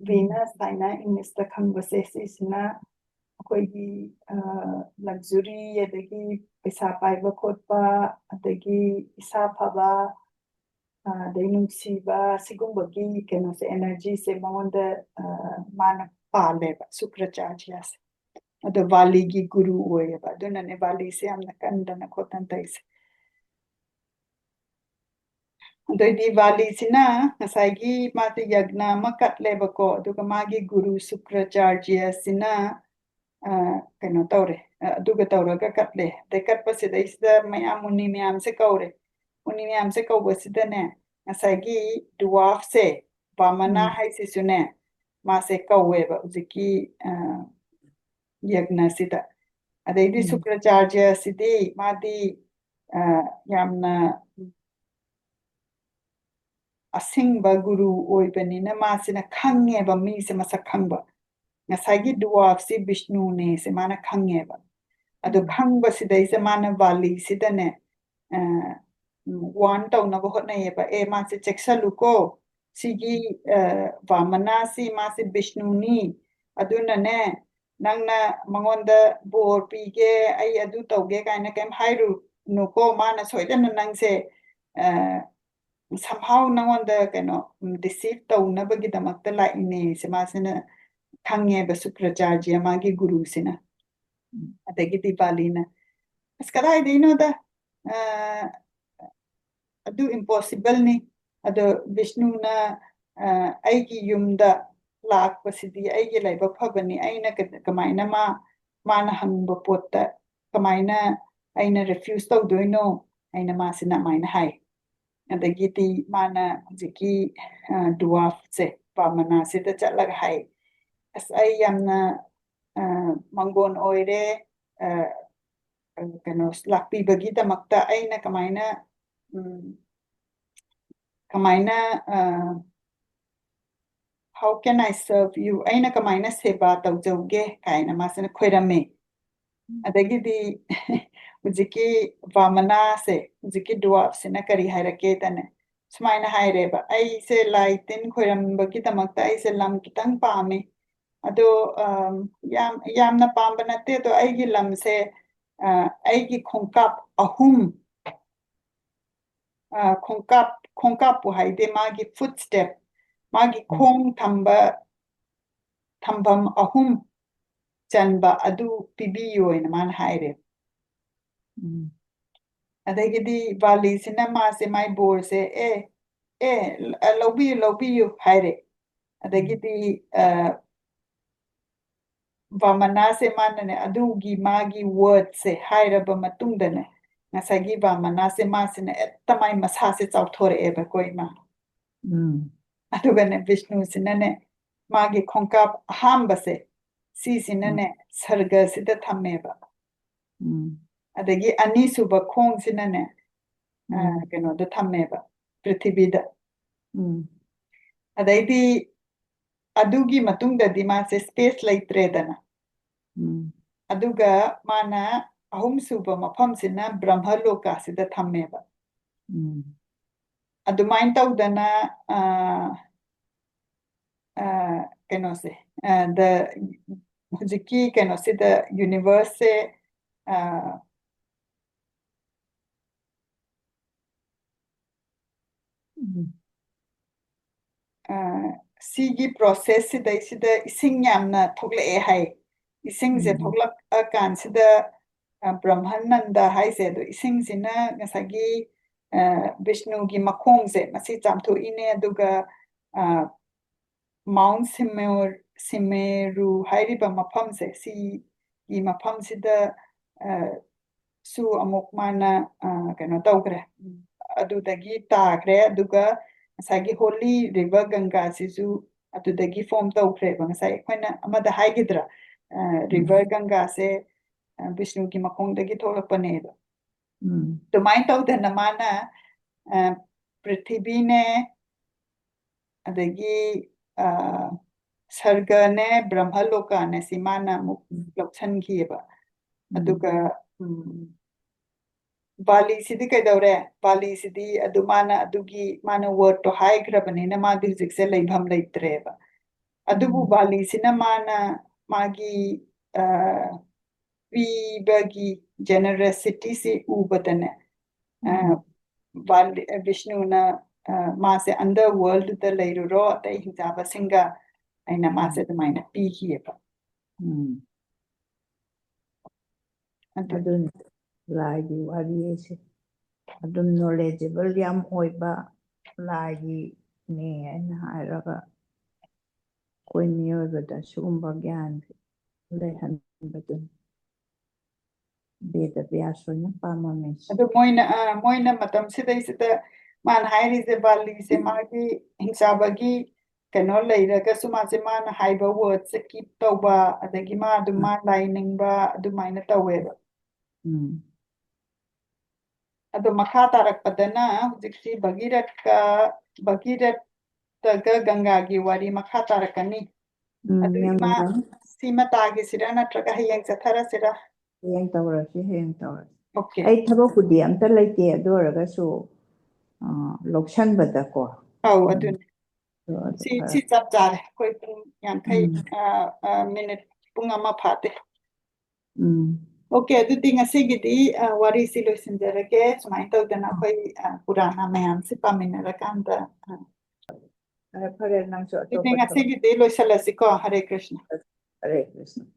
ꯎꯝ꯫ ꯚꯤꯅꯁ ꯍꯥꯏꯅ ꯏꯪꯂꯤꯁꯇ ꯈꯪꯕꯁꯦ, ꯁꯤꯁꯤꯅ ꯑꯩꯈꯣꯏꯒꯤ, ꯑ, ꯂꯛꯖꯔꯤ, ꯑꯗꯒꯤ ꯄꯩꯁꯥ ꯄꯥꯏꯕ ꯈꯣꯠꯄ, ꯑꯗꯒꯤ ꯏꯁꯥ ꯐꯕ, ꯑ, ꯑꯗꯩ ꯅꯨꯡꯁꯤꯕ, ꯁꯤꯒꯨꯝꯕꯒꯤ ꯀꯩꯅꯣꯁꯦ, ꯑꯦꯅꯔꯖꯤꯁꯦ ꯃꯉꯣꯟꯗ, ꯑ, ꯃꯥꯅ ꯄꯥꯜꯂꯦꯕ, ꯁꯨꯀ꯭ꯔꯥꯆꯥꯔꯖꯁꯦ꯫ ꯑꯗꯣ ꯕꯥꯂꯤꯒꯤ ꯒꯨꯔꯨ ꯑꯣꯏꯌꯦꯕ, ꯑꯗꯨꯅꯅꯦ ꯕꯥꯂꯤꯁꯦ ꯌꯥꯝꯅ ꯀꯟꯗꯅ ꯈꯣꯠꯇꯅ ꯇꯧꯔꯤꯁꯦ꯫ ꯑꯗꯩꯗꯤ ꯕꯥꯂꯤꯁꯤꯅ ꯉꯁꯥꯏꯒꯤ ꯃꯥꯁꯦ ꯌꯒ꯭ꯅ ꯑꯃ ꯀꯠꯂꯦꯕꯀꯣ, ꯑꯗꯨꯒ ꯃꯥꯒꯤ ꯒꯨꯔꯨ ꯁꯨꯀ꯭ꯔꯥꯆꯥꯔꯖꯁꯤꯅ, ꯑ, ꯀꯩꯅꯣ ꯇꯧꯔꯦ, ꯑ, ꯑꯗꯨꯒ ꯇꯧꯔꯒ ꯀꯠꯂꯦ꯫ ꯑꯗꯩ ꯀꯠꯄꯁꯤꯗꯩꯁꯤꯗ ꯃꯌꯥꯝ ꯃꯨꯅꯤ ꯃꯌꯥꯝꯁꯦ ꯀꯧꯔꯦ꯫ ꯃꯨꯅꯤ ꯃꯌꯥꯝꯁꯦ ꯀꯧꯕꯁꯤꯗꯅꯦ, ꯉꯁꯥꯏꯒꯤ ꯗ꯭ꯋꯥꯔꯐꯁꯦ, ꯕꯥꯃꯅ ꯎꯝ꯫ ꯍꯥꯏꯁꯤꯁꯨꯅꯦ, ꯃꯥꯁꯦ ꯀꯧꯋꯦꯕ ꯍꯧꯖꯤꯛꯀꯤ, ꯑ, ꯌꯒ꯭ꯅꯁꯤꯗ꯫ ꯑꯗꯩꯗꯤ ꯎꯝ꯫ ꯁꯨꯀ꯭ꯔꯥꯆꯥꯔꯖꯁꯤꯗꯤ ꯃꯥꯗꯤ, ꯑ, ꯌꯥꯝꯅ ꯑꯁꯦꯡꯕ ꯒꯨꯔꯨ ꯑꯣꯏꯕꯅꯤꯅ ꯃꯥꯁꯤꯅ ꯈꯪꯉꯦꯕ, ꯃꯤꯁꯦ ꯃꯁꯛ ꯈꯪꯕ꯫ ꯉꯁꯥꯏꯒꯤ ꯎꯝ꯫ ꯗ꯭ꯋꯥꯔꯐꯁꯤ ꯕꯤꯁꯅꯨꯅꯦꯁꯦ ꯃꯥꯅ ꯈꯪꯉꯦꯕ꯫ ꯑꯗꯣ ꯎꯝ꯫ ꯈꯪꯕꯁꯤꯗꯩꯁꯤꯗ ꯃꯥꯅ ꯕꯥꯂꯤꯁꯤꯗꯅꯦ, ꯑ, ꯎꯝ, ꯋꯥꯔꯟ ꯇꯧꯅꯕ ꯍꯣꯠꯅꯩꯌꯦꯕ꯫ "ꯑꯦ, ꯃꯥꯁꯦ ꯆꯦꯛꯁꯜꯂꯨꯀꯣ, ꯁꯤꯒꯤ, ꯑ, ꯕꯥꯃꯅꯥꯁꯤ ꯃꯥꯁꯦ ꯕꯤꯁꯅꯨꯅꯤ, ꯑꯗꯨꯅꯅꯦ ꯅꯪꯅ ꯃꯉꯣꯟꯗ ꯕꯣꯔ ꯄꯤꯒꯦ, ꯑꯩ ꯑꯗꯨ ꯇꯧꯒꯦ ꯀꯥꯏꯅ ꯀꯩꯝ ꯍꯥꯏꯔꯨꯅꯨꯀꯣ, ꯃꯥꯅ ꯁꯣꯏꯗꯅ ꯅꯪꯁꯦ, ꯑ, somehow ꯅꯉꯣꯟꯗ ꯀꯩꯅꯣ, ꯎꯝ, deceive ꯇꯧꯅꯕꯒꯤꯗꯃꯛꯇ ꯂꯥꯛꯏꯅꯦꯁꯦ" ꯃꯥꯁꯤꯅ ꯈꯪꯉꯦꯕ, ꯁꯨꯀ꯭ꯔꯥꯆꯥꯔꯖ ꯃꯥꯒꯤ ꯒꯨꯔꯨꯁꯤꯅ꯫ ꯎꯝ꯫ ꯑꯗꯒꯤꯗꯤ ꯕꯥꯂꯤꯅ, "ꯑꯁ, ꯀꯗꯥꯏꯗꯩꯅꯣꯗ, ꯑ, ꯑꯗꯨ impossibleꯅꯤ꯫ ꯑꯗꯣ ꯕꯤꯁꯅꯨꯅ, ꯑ, ꯑꯩꯒꯤ ꯌꯨꯝꯗ ꯂꯥꯛꯄꯁꯤꯗꯤ ꯑꯩꯒꯤ ꯂꯥꯏꯕꯛ ꯐꯕꯅꯤ꯫ ꯑꯩꯅ ꯀ-, ꯀꯃꯥꯏꯅ ꯃꯥ, ꯃꯥꯅ ꯍꯪꯕ ꯄꯣꯠꯇ ꯀꯃꯥꯏꯅ ꯑꯩꯅ refuse ꯇꯧꯗꯣꯏꯅꯣ?" ꯍꯥꯏꯅ ꯃꯥꯁꯤꯅ ꯑꯗꯨꯃꯥꯏꯅ ꯍꯥꯏ꯫ ꯑꯗꯒꯤꯗꯤ ꯃꯥꯅ ꯍꯧꯖꯤꯛꯀꯤ, ꯑ, ꯗ꯭ꯋꯥꯔꯐꯁꯦ, ꯕꯥꯃꯅꯥꯁꯤꯗ ꯆꯠꯂꯒ ꯍꯥꯏ, "ꯑꯁ, ꯑꯩ ꯌꯥꯝꯅ, ꯑ, ꯃꯪꯒꯣꯟ ꯑꯣꯏꯔꯦ, ꯑ, ꯑ, ꯀꯩꯅꯣ, ꯂꯥꯛꯄꯤꯕꯒꯤꯗꯃꯛꯇ ꯑꯩꯅ ꯀꯃꯥꯏꯅ, ꯎꯝ, ꯀꯃꯥꯏꯅ, ꯑ, how can I serve you? ꯑꯩꯅ ꯀꯃꯥꯏꯅ ꯁꯦꯕꯥ ꯇꯧꯖꯧꯒꯦ?" ꯀꯥꯏꯅ ꯃꯥꯁꯤꯅ ꯈꯣꯏꯔꯝꯃꯦ꯫ ꯑꯗꯒꯤꯗꯤ ꯍꯧꯖꯤꯛꯀꯤ ꯕꯥꯃꯅꯥꯁꯦ, ꯍꯧꯖꯤꯛꯀꯤ dwarfꯁꯤꯅ ꯀꯔꯤ ꯍꯥꯏꯔꯛꯀꯦꯗꯅꯦ, ꯁꯨꯃꯥꯏꯅ ꯍꯥꯏꯔꯦꯕ, "ꯑꯩꯁꯦ ꯂꯥꯏ ꯇꯤꯟ ꯈꯣꯏꯔꯝꯕꯒꯤꯗꯃꯛꯇ ꯑꯩꯁꯦ ꯂꯝ ꯈꯤꯇꯪ ꯄꯥꯝꯃꯤ꯫ ꯑꯗꯣ, ꯑꯝ, ꯌꯥꯝ, ꯌꯥꯝꯅ ꯄꯥꯝꯕ ꯅꯠꯇꯦ, ꯑꯗꯣ ꯑꯩꯒꯤ ꯂꯝꯁꯦ, ꯑ, ꯑꯩꯒꯤ ꯈꯣꯡꯀꯥꯞ ꯑꯍꯨꯝ, ꯑ, ꯈꯣꯡꯀꯥꯞ, ꯈꯣꯡꯀꯥꯞꯄꯨ ꯍꯥꯏꯗꯦ, ꯃꯥꯒꯤ footstep, ꯃꯥꯒꯤ ꯎꯝ꯫ ꯈꯣꯡ ꯊꯝꯕ, ꯊꯝꯐꯝ ꯑꯍꯨꯝ ꯆꯟꯕ ꯑꯗꯨ ꯄꯤꯕꯤꯌꯨ" ꯍꯥꯏꯅ ꯃꯥꯅ ꯍꯥꯏꯔꯦ꯫ ꯎꯝ꯫ ꯑꯗꯒꯤꯗꯤ ꯕꯥꯂꯤꯁꯤꯅ ꯃꯥꯁꯦ, ꯃꯥꯏ ꯕꯣꯔꯁꯦ, "ꯑꯦ, ꯑꯦ, ꯑ, ꯂꯧꯕꯤꯌꯨ, ꯂꯧꯕꯤꯌꯨ" ꯍꯥꯏꯔꯦ꯫ ꯑꯗꯒꯤꯗꯤ, ꯑ, ꯕꯥꯃꯅꯥꯁꯦ ꯃꯥꯅꯅꯦ, ꯑꯗꯨꯒꯤ ꯃꯥꯒꯤ wordꯁꯦ ꯍꯥꯏꯔꯕ ꯃꯇꯨꯡꯗꯅꯦ, ꯉꯁꯥꯏꯒꯤ ꯕꯥꯃꯅꯥꯁꯦ ꯃꯥꯁꯤꯅ ꯍꯦꯛꯇ ꯃꯥꯏ ꯃꯁꯥꯁꯦ ꯆꯥꯎꯊꯣꯔꯛꯑꯦꯕꯀꯣ, ꯏꯃꯥ꯫ ꯎꯝ꯫ ꯑꯗꯨꯒꯅꯦ, ꯕꯤꯁꯅꯨꯁꯤꯅꯅꯦ, ꯃꯥꯒꯤ ꯈꯣꯡꯀꯥꯞ ꯑꯍꯥꯝꯕꯁꯦ, ꯁꯤꯁꯤꯅꯅꯦ, ꯎꯝ꯫ ꯁꯔꯒꯁꯤꯗ ꯊꯝꯃꯦꯕ꯫ ꯎꯝ꯫ ꯑꯗꯒꯤ ꯑꯅꯤꯁꯨꯕ ꯈꯣꯡꯁꯤꯅꯅꯦ, ꯑ, ꯎꯝ꯫ ꯀꯩꯅꯣꯗ ꯊꯝꯃꯦꯕ, ꯄ꯭ꯔꯤꯊꯤꯕꯤꯗ꯫ ꯎꯝ꯫ ꯑꯗꯩꯗꯤ ꯑꯗꯨꯒꯤ ꯃꯇꯨꯡꯗꯗꯤ ꯃꯥꯁꯦ space ꯂꯩꯇ꯭ꯔꯦꯗꯅ꯫ ꯎꯝ꯫ ꯑꯗꯨꯒ ꯃꯥꯅ ꯑꯍꯨꯝꯁꯨꯕ ꯃꯐꯝꯁꯤꯅ ꯕ꯭ꯔꯍ꯭ꯃ ꯂꯣꯀꯥꯁꯤꯗ ꯊꯝꯃꯦꯕ꯫ ꯎꯝ꯫ ꯑꯗꯨꯃꯥꯏꯅ ꯇꯧꯗꯅ, ꯑ, ꯑ, ꯀꯩꯅꯣꯁꯦ, ꯑ, the, ꯍꯧꯖꯤꯛꯀꯤ ꯀꯩꯅꯣꯁꯤꯗ, universeꯁꯦ, ꯑ, ꯎꯝ꯫ ꯑ, ꯁꯤꯒꯤ process ꯁꯤꯗꯩꯁꯤꯗ ꯏꯁꯤꯡ ꯌꯥꯝꯅ ꯊꯣꯛꯂꯛꯑꯦ ꯍꯥꯏ꯫ ꯏꯁꯤꯡꯁꯦ ꯎꯝ꯫ ꯊꯣꯛꯂꯛꯑꯀꯥꯟꯁꯤꯗ, ꯑ, ꯕ꯭ꯔꯍ꯭ꯃꯥꯅꯟꯗ ꯍꯥꯏꯁꯦ, ꯑꯗꯣ ꯏꯁꯤꯡꯁꯤꯅ ꯉꯁꯥꯏꯒꯤ, ꯑ, ꯕꯤꯁꯅꯨꯒꯤ ꯃꯈꯣꯡꯁꯦ ꯃꯁꯤ ꯆꯥꯝꯊꯣꯛꯏꯅꯦ, ꯑꯗꯨꯒ, ꯑ, Mount ꯁꯤꯃꯦꯔ-, ꯁꯤꯃꯦꯔꯨ ꯍꯥꯏꯔꯤꯕ ꯃꯐꯝꯁꯦ, ꯁꯤꯒꯤ ꯃꯐꯝꯁꯤꯗ, ꯑ, ꯁꯨ ꯑꯃꯨꯛ ꯃꯥꯅ, ꯑ, ꯀꯩꯅꯣ ꯇꯧꯈ꯭ꯔꯦ, ꯑꯗꯨꯗꯒꯤ ꯇꯥꯈ꯭ꯔꯦ, ꯑꯗꯨꯒ ꯉꯁꯥꯏꯒꯤ holy river ꯒꯪꯒꯥꯁꯤꯁꯨ ꯑꯗꯨꯗꯒꯤ form ꯇꯧꯈ꯭ꯔꯦꯕ꯫ ꯉꯁꯥꯏ ꯑꯩꯈꯣꯏꯅ ꯑꯃꯗ ꯍꯥꯏꯈꯤꯗ꯭ꯔꯥ? ꯑ, river ꯒꯪꯒꯥꯁꯦ, ꯑ, ꯕꯤꯁꯅꯨꯒꯤ ꯃꯈꯣꯡꯗꯒꯤ ꯊꯣꯛꯂꯛꯄꯅꯦꯕ꯫ ꯎꯝ꯫ ꯑꯗꯨꯃꯥꯏꯅ ꯇꯧꯗꯅ ꯃꯥꯅ, ꯑ, ꯄ꯭ꯔꯤꯊꯤꯕꯤꯅꯦ, ꯑꯗꯒꯤ, ꯑ, ꯁꯔꯒꯅꯦ, ꯕ꯭ꯔꯍ꯭ꯃꯂꯣꯀꯅꯦ, ꯁꯤ ꯃꯥꯅ ꯑꯃꯨꯛ ꯂꯧꯁꯟꯈꯤꯑꯕ꯫ ꯎꯝ꯫ ꯑꯗꯨꯒ, ꯎꯝ, ꯕꯥꯂꯤꯁꯤꯗꯤ ꯀꯩꯗꯧꯔꯦ? ꯕꯥꯂꯤꯁꯤꯗꯤ ꯑꯗꯨ ꯃꯥꯅ ꯑꯗꯨꯒꯤ, ꯃꯥꯅ wordꯇꯣ ꯍꯥꯏꯈ꯭ꯔꯕꯅꯤꯅ ꯃꯥꯗꯤ ꯍꯧꯖꯤꯛꯁꯦ ꯂꯩꯐꯝ ꯂꯩꯇ꯭ꯔꯦꯕ꯫ ꯑꯗꯨꯕꯨ ꯎꯝ꯫ ꯕꯥꯂꯤꯁꯤꯅ ꯃꯥꯅ ꯃꯥꯒꯤ, ꯑ, ꯄꯤꯕꯒꯤ generosityꯁꯤ ꯎꯕꯗꯅꯦ, ꯑ, ꯎꯝ꯫ ꯕꯥꯂꯤ-, ꯕꯤꯁꯅꯨꯅ, ꯑ, ꯃꯥꯁꯦ underworldꯗ ꯂꯩꯔꯨꯔꯣ ꯑꯇꯩ ꯍꯤꯡꯆꯥꯕꯁꯤꯡꯒ, ꯑꯩꯅ ꯃꯥꯁꯦ ꯎꯝ꯫ ꯑꯗꯨꯃꯥꯏꯅ ꯄꯤꯈꯤꯑꯕ꯫ ꯎꯝ꯫ ꯑꯗꯨ ꯑꯗꯨꯅꯤ ꯂꯥꯏꯒꯤ ꯋꯥꯔꯤ ꯍꯥꯏꯁꯦ꯫ ꯑꯗꯨꯝ knowledgeable ꯌꯥꯝ ꯑꯣꯏꯕ ꯂꯥꯏꯒꯤꯅꯦ ꯍꯥꯏꯅ ꯍꯥꯏꯔꯒ ꯑꯩꯈꯣꯏ ꯃꯤꯑꯣꯏꯕꯗ ꯁꯤꯒꯨꯝꯕ ꯒ꯭ꯌꯥꯟ ꯂꯩꯍꯟꯕꯗꯨꯅꯤ꯫ ꯕꯦꯗ ꯕ꯭ꯌꯥꯁ ꯍꯣꯏꯅ ꯄꯥꯝꯃꯝꯃꯤꯁꯦ꯫ ꯑꯗꯨ ꯃꯣꯏꯅ, ꯑ, ꯃꯣꯏꯅ ꯃꯇꯝꯁꯤꯗꯩꯁꯤꯗ ꯃꯥꯅ ꯍꯥꯏꯔꯤꯁꯦ, ꯕꯥꯂꯤꯁꯦ ꯃꯥꯒꯤ ꯍꯤꯡꯆꯥꯕꯒꯤ ꯀꯩꯅꯣ ꯂꯩꯔꯒꯁꯨ ꯃꯥꯁꯦ ꯃꯥꯅ ꯍꯥꯏꯕ wordꯁꯦ keep ꯇꯧꯕ, ꯑꯗꯒꯤ ꯃꯥ ꯑꯗꯨꯝ ꯃꯥ ꯂꯥꯏ ꯅꯤꯡꯕ ꯑꯗꯨꯃꯥꯏꯅ ꯇꯧꯋꯦꯕ꯫ ꯎꯝ꯫ ꯑꯗꯣ ꯃꯈꯥ ꯇꯥꯔꯛꯄꯗꯅ ꯍꯧꯖꯤꯛꯁꯤ ꯚꯒꯤꯔꯊ, ꯚꯒꯤꯔꯊꯒ ꯒꯪꯒꯥꯒꯤ ꯋꯥꯔꯤ ꯃꯈꯥ ꯇꯥꯔꯛꯀꯅꯤ꯫ ꯎꯝ, ꯑꯗꯨ ꯌꯥꯝ ꯏꯃꯥ, ꯅꯨꯡꯉꯥꯏ꯫ ꯁꯤꯃ ꯇꯥꯒꯦꯁꯤꯔꯥ ꯅꯠꯇ꯭ꯔꯒ ꯍꯌꯦꯡ ꯆꯠꯊꯔꯁꯤꯔꯥ? ꯍꯌꯦꯡ ꯇꯧꯔꯁꯤ, ꯍꯌꯦꯡ ꯇꯧꯔꯁꯤ꯫ Okay. ꯑꯩ ꯊꯕꯛꯄꯨꯗꯤ ꯑꯝꯇ ꯂꯩꯇꯦ, ꯑꯗꯨ ꯑꯣꯏꯔꯒꯁꯨ, ꯑ, ꯂꯧꯁꯟꯕꯗꯀꯣ꯫ ꯑꯧ, ꯎꯝ꯫ ꯑꯗꯨꯅꯤ꯫ ꯑꯗꯨ, ꯑꯗꯨ ꯁꯤ, ꯈꯔ ꯁꯤ ꯆꯞ ꯆꯥꯔꯦ꯫ ꯑꯩꯈꯣꯏ ꯄꯨꯡ ꯌꯥꯡꯈꯩ, ꯎꯝ꯫ ꯑ, ꯑ, minute ꯄꯨꯡ ꯑꯃ ꯐꯥꯗꯦ꯫ ꯎꯝ꯫ Okay, ꯑꯗꯨꯗꯤ ꯉꯁꯤꯒꯤꯗꯤ, ꯑ, ꯋꯥꯔꯤꯁꯤ ꯂꯣꯏꯁꯤꯟꯖꯔꯒꯦ꯫ ꯁꯨꯃꯥꯏꯅ ꯇꯧꯗꯅ ꯎꯝ꯫ ꯑꯩꯈꯣꯏ, ꯑ, ꯄꯨꯔꯥꯅꯥ ꯃꯌꯥꯝꯁꯤ ꯄꯥꯃꯤꯟꯅꯔꯀꯥꯟꯗ, ꯑ, ꯐꯔꯦ, ꯐꯔꯦ, ꯅꯪꯁꯨ ꯑꯗꯨꯗꯤ ꯑꯇꯣꯞꯄ ꯊꯕꯛ꯫ ꯉꯁꯤꯒꯤꯗꯤ ꯂꯣꯏꯁꯤꯜꯂꯁꯤꯀꯣ꯫ ꯍꯔꯦ ꯀ꯭ꯔꯤꯁꯅ꯫ ꯍꯔꯦ ꯀ꯭ꯔꯤꯁꯅ꯫